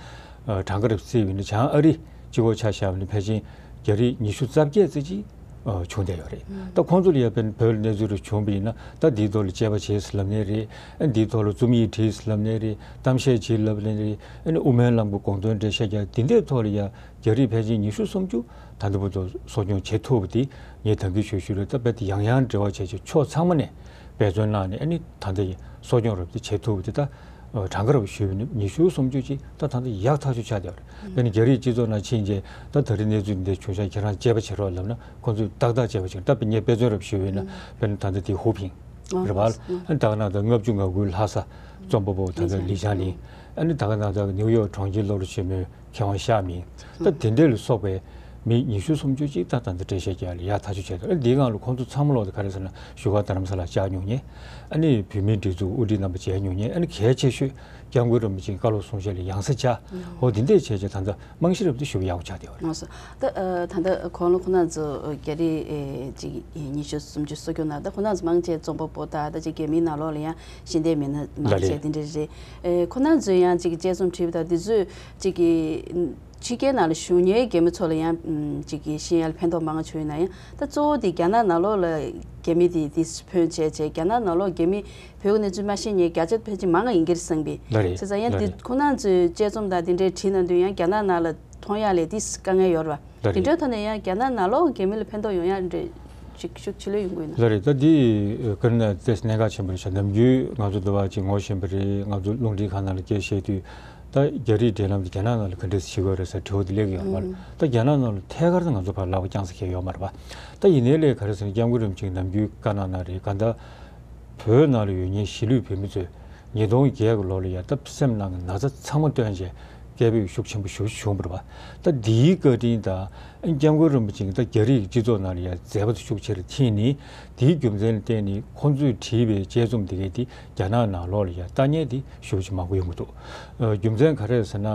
གྲངས་ཀ་རེ་བརྩིས་པ་ཡིན་ན་བྱང་ཨ་རི་གཅིག་པོ་ཆ་བཞག་པ་ཡིན་ན་ཕལ་ཆེར་ རྒྱ་རིགས་ཉི་ཤུ་རྩ་བརྒྱད་ཙམ་ཅིག་ཨ་བྱུང་བསྡད་ཡོད་རེད། ད་ཁོང་ཚོ་ལ་ཡ་དཔེར་ན་བོད་ལ་གནས་ཚུལ་རེ་བྱུང་བ་ཡིན་ན། ད་འདིའི་ཐོག་ལ་དཔྱད་པ་བྱེད་ཟེར་ལབ་ནའི་རེད། ཨ་འདིའི་ཐོག་ལ་རྩོམ་ཡིག་བྲིས་ཟེར་ལབ་ནའི་རེད། གཏམ་བཤད་བྱེད་ལབ་ནའི་རེད། ཨ་ནི་དབུ་མའི་ལམ་གྱི་དགོངས་དོན་འགྲེལ་བཤད་རྒྱག་འདི་འདྲའི་ཐོག་ལ་ཡ་རྒྱ་རིགས་ཕལ་ཆེར་ཉི་ཤུ་སུམ་ཅུ་ད་ལྟ་བར་དུ་གསོ་སྐྱོང་བྱེད་ཐུབ་པ་དེ་ངས་ད་གིན་ཞུ་ཞུ་རེད། ད་རྦད་དེ་ཡང་ཡང་འབྲེལ་བ་བྱས་བྱས་ཕྱོགས་ཚང་མ་ནས་འབད་བརྩོན་གནང་ནས། ཨ་ནི་ད་ལྟ་གསོ་སྐྱོང་རབ་དེ་བྱེད་ཐུབ་པ་དེ་ད་གྲངས་ཀ་རབ་ཞུས་པ་ཡིན་ན་ཉི་ཤུ་སུམ་ཅུ་ཅིག་ད་ད་ལྟ་ཡག་ཐག་ཆོད་ཆགས་བསྡད་པ་རེད། དཔེར་ན་རྒྱ་རིགས་སྤྱི་ཚོགས་ནང་ཕྱིན་རྗེས་ད་ད་རེས་གནས་ཚུལ་འདི་བྱུང་ཤག་ཁྱེད་རང་དཔྱད་པ་བྱེད་རོགས་ལབ་ན། ཁོང་ཚོས་ཏག་ཏག་དཔྱད་པ་བྱེད། ད་དཔེར་ངས་དཔེ་མཚོན་རབ་ཞུས་པ་ཡིན་ན། དཔེར་ན་ད་ལྟ་དེ་ཧུའུ་ཕིང་རེད་པ། ཨ་ནི་ད་ག་ནང་ད་ལྔ་བཅུ་ང་དགུའི་ལྷ་ས་རྩོམ་པ་པོ་ད་ལྟ་ལི་ལི་ཅང་ལིང་། ཨ་ནི་ད་ག་ནང་ད་ནིའུ་ཡོག་གྲོང་ཁྱེར་སློབ་གྲྭ་ཆེན་མོའི་མཁས་དབང་ཤ་མིང་། ད་དེ་འདྲས་ལ་སོགས་པའི་མི་ཉི་ཤུ་སུམ་ཅུ་ཅིག་ད་ད་ལྟ་འགྲེལ་བཤད་རྒྱག་ལ་ཡག་ཐག་ཆོད་བྱས་འདུག། ཨ་འདིའི་སྒང་ལ་ཁོང་ཚོ་ཚང་མ་ལོག་ད་ག་རེ་ཟེར་ན་བཞུགས་སྒར་རྡ་རམ་ས་ལ་བཅར་མྱོང་མཁན། ཨ་ནི་བོད་མིའི་སྒྲིག་འཛུགས་དབུ་ཁྲིད་རྣམ་པ་མཇལ་མྱོང་མཁན། ཨ་ནི་གལ་ཆེ་ཤོས་སྐྱབས་མགོན་རིན་པོ་ཆེའི་བཀའ་སློབ་གསུང་བཤད་ལ་ཡང་སེ་བཅར། འོ་འདི་འདྲས་བྱས་བྱས་ད་ལྟ་རྨང་གཞི་རབ་དེ་ཞེ་པོ་ཡག་པོ་ཆགས་བསྡད་ཡོད་རེད། ལགས་སོ། ད་ཨ་ད་ལྟ་གོང་ལ་ཁོང་རྣམ་ཚོ་རྒྱ་རིགས་ཨེ་ཅིག་ཉི་ཤུ་སུམ་ཅུ་གསོ་སྐྱོང་གནང་། ད་ཁོང་རྣམ་ཚོ་མང་ཆེ་རྩོམ་པ་པོ་དང་ད་ཅིག་རྒྱ་མིའི་ནང་ལོགས་ལ་ཡང་ཤེས་ལྡན་མི་སྣ་མང་ཆེ་དེ་འདྲ་རེད། ཨེ་ཁོང་རྣམ་ཚོས་ཡང་ཅིག་དཔྱད་རྩོམ་བྲིས་པ་དང་འདི་ཚོས་ཅིག་གི་ཕྱི་རྒྱལ་ནང་ལ་བཞུགས་མཁན་རྒྱ་མི་ཚོ་ལ་ཡང་ཅིག་གི་ཤེས་ཡ་ལ་ཕན་ཐོགས་མང་བྱུང་ཡོད་ན་ཡང་། ད་གཙོ་བོ་དེ་རྒྱ་ནག་ནང་ལོགས་ལ་རྒྱ་མི་དེ་དེ་ཕོན་ཆེ་ཆེ་རྒྱ་ནག་ནང་ལོགས་རྒྱ་མི་བོད་ཀྱི་གནས་ཚུལ་མ་ཤེས་མཁན་བརྒྱ་ཆ་ཕལ་ཆེར་མང་བ་ཡིན་གྱི་རེད་བསམ་གི། ལགས་རེད། བྱས་ཙང་ཡང་ལགས་འདི་རེད། ཁོང་རྣམ་ཚོས་དཔྱད་རྩོམ་དང་དེ་འདྲའི་བྲིས་གནང་དུས་ཡང་རྒྱ་ནག་ནང་ལ་མཐོང་ཡག་ལས་དེ་དཀའ་ངལ་ཡོད་རེད་པ། ལགས་རེད། དེ་འདྲའི་ཐོག་ནས་ཡང་རྒྱ་ནག་ནང་ལོགས་རྒྱ་མི་ལ་ཕན་ཐོགས་ཡོང་ཡག་འདྲ་ཅིག་ཤུགས་ཆེ་ལོས་ཡོང་གི་ཡོད་ན། ལགས་རེད། ད་འདི་ཀ་རི་ན་ཏེས་གནད་འགག་ཆེན་པོ་རེད་ཤག། ནམ་རྒྱུན་ང་ཚོ་འདི་བ་ཅིག་ངོ་ཤེས་པ་རེད། ང་ཚོ་རླུང་འཕྲིན་ཁང་ནང་ལ་སྐད་བཤད་དུས། ད་རྒྱ་རིགས་འབྲེལ་ལམ་དེ་རྒྱ་ནག་ནང་ལ་ག་འདྲས་བྱེད་དགོས་རེད་ཟེར་དྲི་བ་དེ་སླེབས་ཀྱི་ཡོད་རེད་པ། ད་རྒྱ་ནག་ནང་ལ་ཐད་ཀར་དུ་ང་ཚོ་ཕར་ལག་པ་བརྐྱངས་ས་གང་ཡང་ཡོད་མ་རེད་པ། ད་ཡིན་ནའི་ལས་ག་རེ་ཟེར་ན་སྐྱབས་མགོན་རིན་པོ་ཆེས་ནམ་རྒྱུན་བཀའ་གནང་གནང་རེད། གང་ལྟར་བོད་ནང་ལ་ཡོད་མཁན་གཞིས་ལུས་བོད་མི་ཚོས་ཉིས་སྟོང་བརྒྱད་ཀྱི་ལོ་ལ་ཡ་ད་སེམས་ནང་གི་ན་ཚ་ཚང་མ་བཏོན་བྱས་སྐད་འབོད་ཤུགས་ཆེན་པོ་ཞེ་པོ་ཅིག་བྱུང་བ་རེད་པ། ད་འདིའི་བཀའ་དྲིན་དང་། ཨ་སྐྱབས་མགོན་རིན་པོ་ཆེ་གིས་ད་རྒྱ་རིགས་སྤྱི་ཚོགས་ནང་ལ་ཡ་མཛད་པ་དེ་ཤུགས་ཆེ་རུ་ཕྱིན་ནས། དེའི་རྒྱུ་མཚན་ལ་བརྟེན་ནས་ཁོང་ཚོས་བྲིས་པའི་དཔྱད་རྩོམ་དེ་གས་དེ་རྒྱ་ནག་ནང་ལོགས་ལ་ཡ་ལྟ་མཁན་དེ་ཞེ་པོ་ཅིག་མང་པོ་ཡོང་གི་འདུག། ཨ་རྒྱུ་མཚན་ག་རེ་རེད་ཟེར་ན།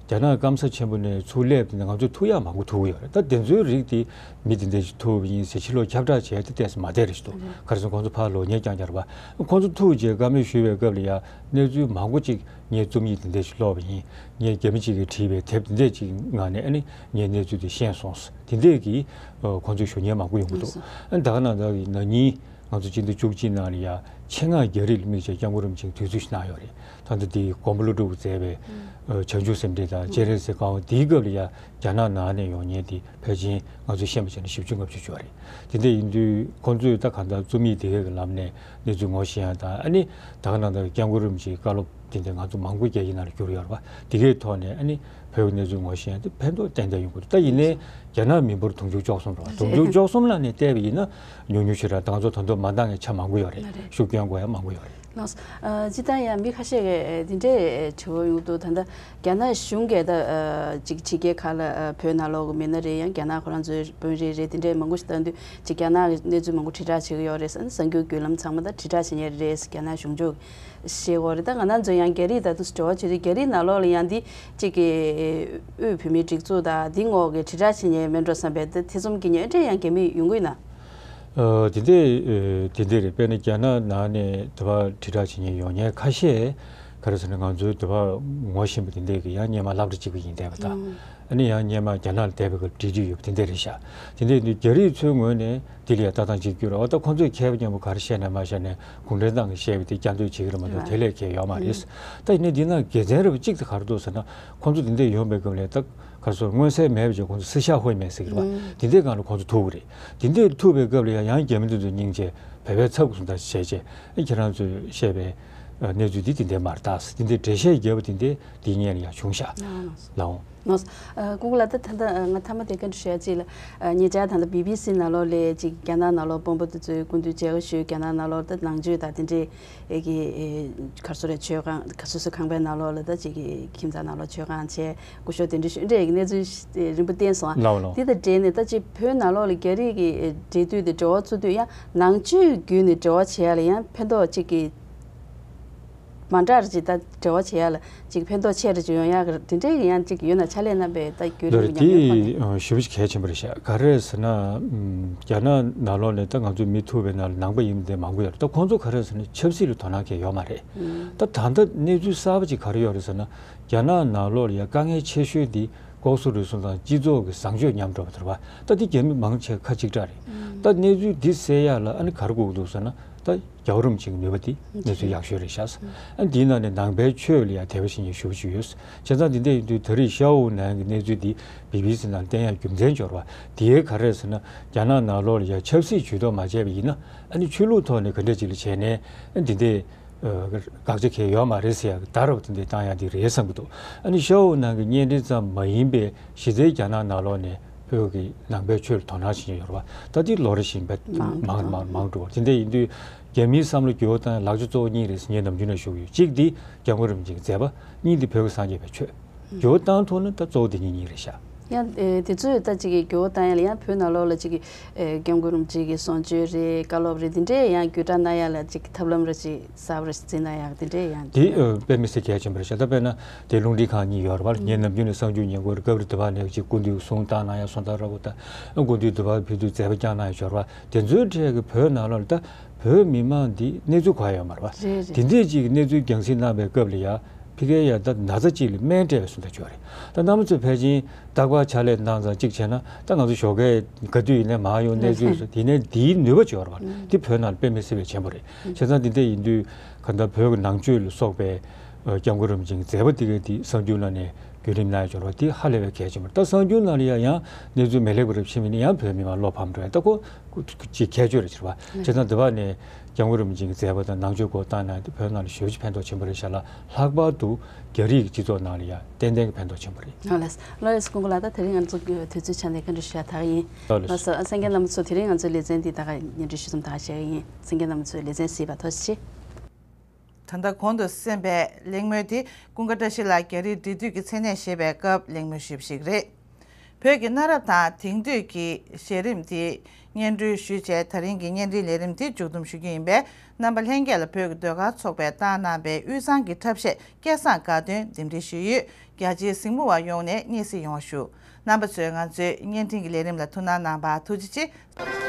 རྒྱ་ནག་སྐམ་ས་ཆེན་པོ་ནས་ཚུར་སླེབས་དེ་ནས་ང་ཚོས་ཐུག་ཡག་མང་པོ་ཐུག་གི་ཡོད་རེད། ད་དེ་ཚོའི་རིགས་དེ་མི་དེ་འདྲས་ཞིག་ཐུག་པ་ཡིན་ཟེར་ཕྱི་ལོགས་ཁྱབ་བསྒྲགས་བྱས་ཏེ་ཏོག་ཙམ་མ་བསྡད་རེད་ཞིག་འདུག། ག་རེ་ཟེར་ན་ཁོང་ཚོ་ཕར་ལོག་མཁན་རྐྱང་རྐྱང་རེད་པ། ཁོང་ཚོ་ཐུག་རྗེས་བཀའ་མོལ་ཞུ་བའི་སྐབས་ལ་ཡ་གནས་ཚུལ་མང་པོ་ཅིག་ངས་རྩོམ་ཡིག་དེ་འདྲས་ཞིག་ཀློག་པ་ཡིན། ངས་རྒྱ་མི་གཅིག་གིས་བྲིས་པའི་དེབ་དེ་འདྲས་ཅིག་ངང་ནས་ཨ་ནི་ངས་གནས་ཚུལ་དེ་ཤེས་སོང་། དེ་འདྲས་ཀྱི་ཨ་ཁོང་ཚོས་ཞུ་མཁན་མང་པོ་ཡོང་གི་འདུག། ཨ་ནི་ད་ག་ནང་བཞིན་ན་ནིང་ང་ཚོ་སྤྱི་ཟླ་བཅུ་གཅིག་ནང་ལ་ཡ་ཆེད་མངགས་རྒྱ་རིགས་ལ་དམིགས་བྱས་སྐྱབས་མགོན་རིན་པོ་ཆེས་དུས་ཚོད་ཞིག་གནང་ཡོད་རེད། ད་ལྟ་དེ་མགོན་པོ་ཀླུ་སྒྲུབ་ཀྱིས་མཛད་པའི་ཨ་བྱང་ཆུབ་སེམས་འགྲེལ་དང་སྤྱན་རས་གཟིགས་བཀའ་དབང་དེའི་སྐབས་ལ་ཡ་རྒྱ་ནག་ནང་ནས་ཡོང་མཁན་དེ་ཕལ་ཆེར་ང་ཚོས་ཤེས་པ་བྱས་ན་བཞི་བཅུ་ལྔ་བཅུ་ཅིག་ཡོད་རེད། དེ་འདྲ་ཡིན་དུས་ཁོང་ཚོས་ད་གང་ལྟར་རྩོམ་ཡིག་དེ་གའི་ལམ་ནས་གནས་ཚུལ་ངོ་ཤེས་ཡག་དང་། ཨ་ནི་ད་ག་ནང་བཞིན་སྐྱབས་མགོན་རིན་པོ་ཆེའི་བཀའ་སློབ་དེ་འདྲ་ང་ཚོ་མང་པོ་རྒྱ་ཡིག་ནང་ལ་བསྒྱུར་ཡོད་རེད་པ། དེ་གའི་ཐོག་ནས་ཨ་ནི་བོད་ཀྱི་གནས་ཚུལ་ངོ་ཤེས་ཡག་དེ་ཕན་ཐོགས་ཏན་ཏན་ཡོང་གི་འདུག། ད་ཡིན་ནའི་རྒྱ་ནག་མི་འབོར་དུང་ཕྱུར་བཅུ་གསུམ་རེད་པ། དུང་ཕྱུར་བཅུ་གསུམ་ལ་ནས་བལྟས་པ་ཡིན་ན་ཉུང་ཉུང་ཞིག་རེད། ད་ང་ཚོ་ད་དུང་མ་འདང་མཁན་ཆ་མང་པོ་ཡོད་རེད། ལགས་རེད། ཤུགས་སྐྱོན་དགོས་ཡག་མང་པོ་ཡོད་རེད། ལགས་སོ། ཨ་སྤྱིར་བཏང་ཡང་མི་ཁ་ཤས་ཀྱིས་དེ་འདྲའི་དྲི་བ་ཡོང་གི་འདུག། ད་ལྟ་རྒྱ་ནག་གཞུང་གིས་ད་ཨ་ཅིག་ཕྱི་རྒྱལ་ཁག་ལ་ཨ་བོད་ནང་ལོགས་ཀྱི་མི་སྣ་རེད། ཡང་རྒྱ་ནག་ཁོ་རང་ཚོའི་དཔོན་རིགས་རེད། དེ་འདྲའི་མང་པོ་ཞིག་བཏང་དུས་ཅིག་རྒྱ་ནག་གི་གནས་ཚུལ་མང་པོ་དྲིལ་བསྒྲགས་བྱེད་ཀྱི་ཡོད་རེད་ཟེར་ནས། གསར་འགྱུར་བརྒྱུད་ལམ་ཚང་མ་ད་དྲིལ་བསྒྲགས་བྱེད་མཁན་རེད་ཟེར་རྒྱ་ནག་གཞུང་ཕྱོགས་ཀྱིས་བཤད་ཀྱི་ཡོད་རེད། ད་ང་རང་ཚོ་ཡང་རྒྱ་རིགས་དང་འདུག་སེ་འབྲེལ་བ་བྱེད་དུས་རྒྱ་རིགས་ནང་ལོགས་ལ་ཡང་འདི་ཅིག་གི་དབུས་བོད་མིའི་སྒྲིག་འཛུགས་དང་འདི་ངོགས་ཀྱིས་དྲིལ་བསྒྲགས་བྱེད་མཁན་མེད་འགྲོ་བསམ་པའི་ཐེ་ཚོམ་སྐྱེ་མཁན་འདྲ་ཡང་རྒྱ་མི་ཡོང་གི་ཡོད་ན། ཨ་དེ་འདྲ་ཨ་དེ་འདྲ་རེད། དཔེར་ན་རྒྱ་ནག་ནང་ནས་དེ་བ་དྲིལ་བསྒྲགས་བྱེད་མཁན་ཡོང་མཁན་ཁ་ཤས་ག་རེ་ཟེར་ན་ང་ཚོའི་དེ་བ་ངོ་ཤེས་པ་དེ་འདྲ་གི་ཡང་སྔོན་མ་སློབ་གྲྭ་གཅིག་པ་ཡིན་བསྡད་པ་དང་། ཨ་ནི་ཡང་སྔོན་མ་རྒྱ་ནག་ལ་བསྡད་པའི་སྐབས་འབྲེལ་འདྲིས་ཡོད་པ་དེ་འདྲ་རེད་ཤག། དེ་འདྲ་ཡིན་དུས་རྒྱ་རིགས་ཚོའི་ངོས་ནས་དེ་ལ་ཡང་ལྟ་སྟངས་གཅིག་གྱུར་རེད། འོ་ད་ཁོང་ཚོས་མཁས་པ་མཉམ་པོ་ག་རེ་བཤད་ན་མ་བཤད་ན་གུང་ཁྲན་ཏང་གིས་བཤད་པ་དེ་བསྐྱར་ཟློས་བྱེད་ཀྱི་རེད་མ་གཏོགས་དེ་ལས་གལ་ཡོད་མ་རེད། ད་ཡིན་ནའི་འདི་ན་དགེ་མཚན་རེད་པ། གཅིག་དེ་ག་རེ་འདུག་ཟེར་ན་ཁོང་ཚོ་དེ་འདྲ་ཡོང་པའི་སྐབས་ལ་ད་ག་རེ་ཟེར། མངོན་གསལ་མེད་པ་བྱས་ཁོང་ཚོ་私下会面ཟེར་གྱི་རེད་པ། དེ་འདྲའི་སྒང་ལ་ཁོང་ཚོ་ཐུག་གི་རེད། དེ་འདྲའི་ཐུག་པའི་སྐབས་ལ་ཡང་ཡང་རྒྱ་མི་དེ་ཚོ་སྙིང་རྗེ་བོད་པའི་ཚབ་ཀྱི་བཟོ་ལྟ་བྱས་བྱས། ཨ་ཁྱེད་རང་ཚོས་བཤད་པའི་ཨ་གནས་ཚུལ་འདི་དེ་འདྲའི་མ་རེད་ད་ཟེར། དེ་འདྲའི་འགྲེལ་བཤད་རྒྱབ་པ་དེ་འདྲའི་དེའི་སྔོན་ལ་ཡང་བྱུང་ཤག། ལགས་འོང་། ལགས་སོ། ཨ་སྐུ་ངོ་ལགས། ད་ད་ལྟ་ང་མཐའ་མ་དེ་བཀའ་འདྲི་ཞུ་ཡ་གཅིག་ལ། ཨ་ཉེ་ཆར་ད་ལྟ་བི་བི་སི་ནང་ལོགས་ལ་ཅིག་རྒྱ་ནག་ནང་ལོགས་དཔོན་པོ་དེ་ཚོའི་སྐུ་མདུན་མཇལ་ཁ་ཞུས། རྒྱ་ནག་ནང་ལོགས་ད་ནང་ཆོས་དང་དེ་འདྲའི་ཨེ་གི་ཨེ་ག་རེ་ཟེར་རེད། མཆོད་ཁང་ག་སོ་སོའི་ཁང་པའི་ནང་ལོགས་ལ་ད་ཅིག་གི་ཁྱིམ་ཚང་ནང་ལོགས་མཆོད་ཁང་བྱས་སྐུ་ཞབས་དེ་འདྲ་ཞུས་འདྲ་ཡི་གནས་ཚུལ་རིམ་པ་བསྟན་སོང་། ལགས་འོང་ལགས་འོང་། དེ་དང་འབྲེལ་ནས་ད་ཅིག་བོད་ནང་ལོགས་ལ་རྒྱ་རིགས་ཀྱི་ཨེ་འབྲེལ་མཐུད་དེ་འབྲེལ་བ་ཚུགས་དུས་ཡང་ནང་ཆོས་བརྒྱུད་ནས་འབྲེལ་བ་བྱེད་ཡ་ལ་ཡང་ཕན་ཐོགས་ཅིག་གི་མ་འདྲ་རེད། ཅིག་ད་འབྲེལ་བ་བྱེད་ཡ་ལ་ཅིག་ཕན་ཐོགས་ཆེ་རུ་ཅིག་ཡོང་ཡ་གི་དེ་འདྲའི་ཡང་ཅིག་ཡོད་ན་ཕྱག་ལས་གནང་པའི་ད་བརྒྱུད་རིམ་ཉམས་མྱོང་ཐོག་ནས། ལགས་རེད། དེ་ཞེ་པོ་ཅིག་གལ་ཆེན་པོ་རེད་ཤག། ག་རེ་ཟེར་ན་ཨམ་རྒྱ་ནག་ནང་ལོགས་ནས་ད་ང་ཚོའི་མི་ཐུག་པའི་ནང་ལ་ནང་པ་ཡིན་མི་དེ་མང་པོ་ཡོད་རེད། ད་ཁོང་ཚོ་ག་རེ་ཟེར་ན་ཆབ་སྲིད་ལ་དོ་སྣང་གང་ཡང་ཡོད་མ་རེད། ད་ད་ལྟ་གནས་ཚུལ་གསར་པ་ཅིག་ག་རེ་ཡོད་རེད་ཟེར་ན་རྒྱ་ནག་ནང་ལོགས་ལ་ཡ་དཀའ་ངལ་ཆེ་ཤོས་དེ་ ལྐོག་ཟ་རུལ་སུངས་དང་སྤྱི་ཚོགས་ཀྱི་བཟང་སྤྱོད་ཉམས་འགྲོ་བ་དེ་རེད་པ། ད་འདི་རྒྱ་མི་མང་ཆེ་ཁ་གཅིག་གྲགས་རེད། ད་གནས་ཚུལ་འདི་སེལ་ཡག་ལ་ཨ་ནི་ག་རེ་དགོས་ཀྱི་འདུག་ཟེར་ན། ད་རྒྱལ་བ་རིན་པོ་ཆེ་གི་ནུས་པ་འདི་གནས་ཚུལ་ཡག་ཤོས་རེད་ཤག་ཟེར། ཨ་ནི་འདིའི་ནང་ནས་ནང་པའི་ཆོས་ལ་ཡང་དད་པ་བྱེད་མཁན་ཞེ་པོ་ཅིག་ཡོད། བྱས་ཙང་འདི་འདྲ་ཡིན་དུས་ད་རེས་ཤའོ་ཝུའུ་ནན་གྱི་གནས་ཚུལ་འདི་བི་བི་སི་ནང་བསྟན་ཡག་རྒྱུ་མཚན་འབྱོར་བ་དེའི་ག་རེ་ཟེར་ན། རྒྱ་ནག་ནང་ལོགས་ལ་ཡང་ཆབ་སྲིད་ཇུས་གཏོགས་མ་བྱས་པ་ཡིན་ན། ཨ་ནི་ཆོས་ལུགས་ཐོག་ནས་ག་འདྲ་ཅིག་ལ་བྱས་ནས་ཨ་འདི་འདྲའི་ཨ་དགག་བྱ་གང་ཡང་ཡོད་མ་རེད་ཟེར་ཡག་གི་ད་རེས་དེ་འདྲ་བཏང་ཡག་འདི་རེད་བསམ་གྱི་འདུག་ཨ་ནི་ཤའོ་ཝུའུ་ནན་གྱི་བརྙན་འཕྲིན་ཙམ་མ་ཡིན་པའི་གཞི་རྩའི་རྒྱ་ནག་ནང་ལོགས་ནས་བོད་ཀྱི་ནང་པའི་ཆོས་ལ་དོ་སྣང་བྱེད་མཁན་ཡོད་རེད་པ། ད་འདི་ལོ་རེ་བཞིན་པ་མང་མང་མང་མང་འགྲོ་བ། དེ་འདྲ་ཡིན་དུས་རྒྱ་མིའི་བསམ་བློ་འགྱུར་བ་བཏང་ཡག་ལག་ཆ་གཙོ་བོ་གཉིས་རེད་ཟེར་ངས་ནམ་རྒྱུན་ནས་ཞུ་གི་ཡོད། གཅིག་འདི་སྐྱབས་མགོན་རིན་པོ་ཆེ་གི་མཛད་པ། གཉིས་འདི་བོད་ཀྱི་སངས་རྒྱས་པའི་ཆོས། འགྱུར་བ་བཏང་ཐུབ་ན་ད་གཙོ་བོ་འདི་གཉིས་གཉིས་རེད་ཤག་ཡང་ཨེ་དེ་ཚོས་ད་ཅིག་གི་འགྱུར་བ་བཏང་ཡག་ལ་ཡང་བོད་ནང་ལོགས་ལ་ཅིག་གི་ཨེ་སྐྱབས་མགོན་རིན་པོ་ཆེ་གི་གསུང་ཆོས་རེད། བཀའ་སློབ་རེད། འདི་འདྲས་ཡང་བརྒྱུད་བསྒྲགས་གནང་ཡག་ལ་ཅིག་ཐབས་ལམ་རེ་ཅིག་གསར་པ་རེ་ཞིག་འཛིན་གནང་ཡག་འདི་འདྲས་ཡང་འདི་འདུག་ན། ཨེ་དཔེ་མི་སྲིད་གལ་ཆེན་པོ་རེད་ཤག་ད་དཔེར་ན་དེ་རླུང་འཕྲིན་ཁང་གཉིས་ཡོད་རེད་པ། ངས་ནམ་རྒྱུན་ནས་གསར་འགྱུར་ཉན་གྱི་ཡོད་རེད། སྐབས་རེ་དུ་བ་ནས་ཅིག་སྐུ་མདུན་གསུང་བཏང་གནང་ཡག་གསུང་བཏང་ར་བོ་ད་སྐུ་མདུན་དུ་བ་ཕེབས་དུས་མཛད་པ་བསྐྱངས་གནང་ཡག་ཡོད་རེད་པ། དེ་ཚོའི་གྲས་ཀྱི་བོད་ནང་ལོགས་ལ་ད་བོད་མི་མང་འདི་གནས་ཚུལ་གོ་ཡག་ཡོད་མ་རེད་པ། རེད་རེད། དེ་འདྲས་ཅིག་གི་གནས་ཚུལ་རྒྱང་སྲིང་གནང་བའི་སྐབས་ལ་ཡ། ཕ་གིར་ཡ་ད་ན་ཚ་གཅིག་ལ་སྨན་སྤྲད་པའི་བཟོ་འདྲ་ཅིག་ཡོད་རེད། ད་རྣམ་པ་ཚོས་ཕལ་ཆེར་རྟག་པར་ཕྱག་ལས་གནང་ཙང་གཅིག་བྱས་ན། ད་ང་ཚོ་ཞོགས་ཀས་ག་དུས་ཡིན་ནའི་མར་ཡོང་གནས་ཚུལ་བཟོ། དེ་ནས་འདིའི་ནུས་པ་ཅིག་ཡོད་རེད་པ། འདི་བོད་ནང་ལ་དཔེ་མི་སྲིད་པའི་ཆེན་པོ་རེད། བྱས་ཙང་འདི་འདྲ་ཡིན་དུས་གང་ལྟར་བོད་ཀྱི་ནང་ཆོས་ལ་སོགས་པའི་ཨ་སྐྱབས་མགོན་རིན་པོ་ཆེའི་མཛད་པ་འདི་གའི་འདི་གསར་འགྱུར་ནང་ནས་བརྒྱུད་རིམ་གནང་ཡག་ཡོད་རེད་པ། འདི་ཧ་ལས་པའི་གལ་ཆེན་པོ་རེད། ད་གསར་འགྱུར་ནང་ལ་ཡ་ཡང་གནས་ཚུལ་མི་ལེགས་པ་རེ་ཕྱིན་པ་ཡིན་ན་ཡང་བོད་མི་མང་བློ་ཕམ་འགྲོ་ཡ། ད་ཁོ་ཅིག་ཁྱད་ཆོས་རེད་ཟེར་བ། བྱས་ཙང་འདི་བ་ནས་སྐྱབས་མགོན་རིན་པོ་ཆེ་གི་མཛད་པ་དང་ནང་ཆོས་སྐོར་བཏང་ན་དེ་བོད་ནང་ལ་ཞེ་པོ་ཅིག་ཕན་ཐོགས་ཆེན་པོ་རེད་ཤག་ལ། ལྷག་པར་དུ་རྒྱ་རིགས་ཀྱི་སྤྱི་ཚོགས་ནང་ལ་ཡང་ཏན་ཏན་གྱི་ཕན་ཐོགས་ཆེན་པོ་རེད། ལགས་ལགས་ལགས་སོ། སྐུ་ངོ་ལགས། ད་དེ་རིང་ང་ཚོ་དུས་ཚོད་ཆ་ནས་བཀའ་འདྲི་ཞུ་ཡག་ད་ག་ཡིན། ལགས་སོ། ལགས་སོ། གསན་མཁན་རྣམ་པ་ཚོ་དེ་རིང་ང་ཚོའི་ལེ་ཚན་འདི་ད་ག་སྙན་སྒྲོན་ཞུ་མཚམས་ད་ག་བཞག་གི་ཡིན། གསན་མཁན་རྣམ་པ་ཚོས་ལེ་ཚན་གཟིགས་པར་ཐུགས་རྗེ་ཆེ། ད་ལྟ་གོང་དུ་གསན་པའི་གླེང་མོལ་དེ་ཀུན་དགའ་བཀྲ་ཤིས་ལགས་རྒྱ་རིགས་འབྲེལ་མཐུད་ཀྱི་མཚན་གནས་བཞེས་པའི་སྐབས་གླེང་མོལ་ཞུས་པ་ཞིག་རེད། བོད་ཀྱི་གནའ་རབས་དང་དེང་དུས་ཀྱི་གཞི་རིམ་དེ་སྙན་སྒྲོན་ཞུས་བྱས། ད་རིང་གི་བརྙན་འཕྲིན་ལས་རིམ་དེ་མཇུག་བསྡོམས་ཞུ་རྒྱུ་ཡིན་པས། རྣམ་པ་ལྷན་རྒྱས་ལ་བོད་ཀྱི་ཟློས་གར་ཚོགས་པས་བཏང་གནང་པའི་དབུས་གཙང་གི་འཁྲབ་གཞས་སྐལ་བཟང་དགའ་སྟོན་འདེམས་སྒྲིག་ཞུས་ཡོད། རྒྱ་ཆེའི་གཟིགས་མོ་བ་ཡོངས་ནས་སྙན་གསན་ཡོང་བ་ཞུ། རྣམ་པ་ཚོས་ང་ཚོའི་བརྙན་འཕྲིན་གྱི་ལས་རིམ་ལ་ཐུགས་སྣང་གནང་བར་ཐུགས་རྗེ་ཆེ།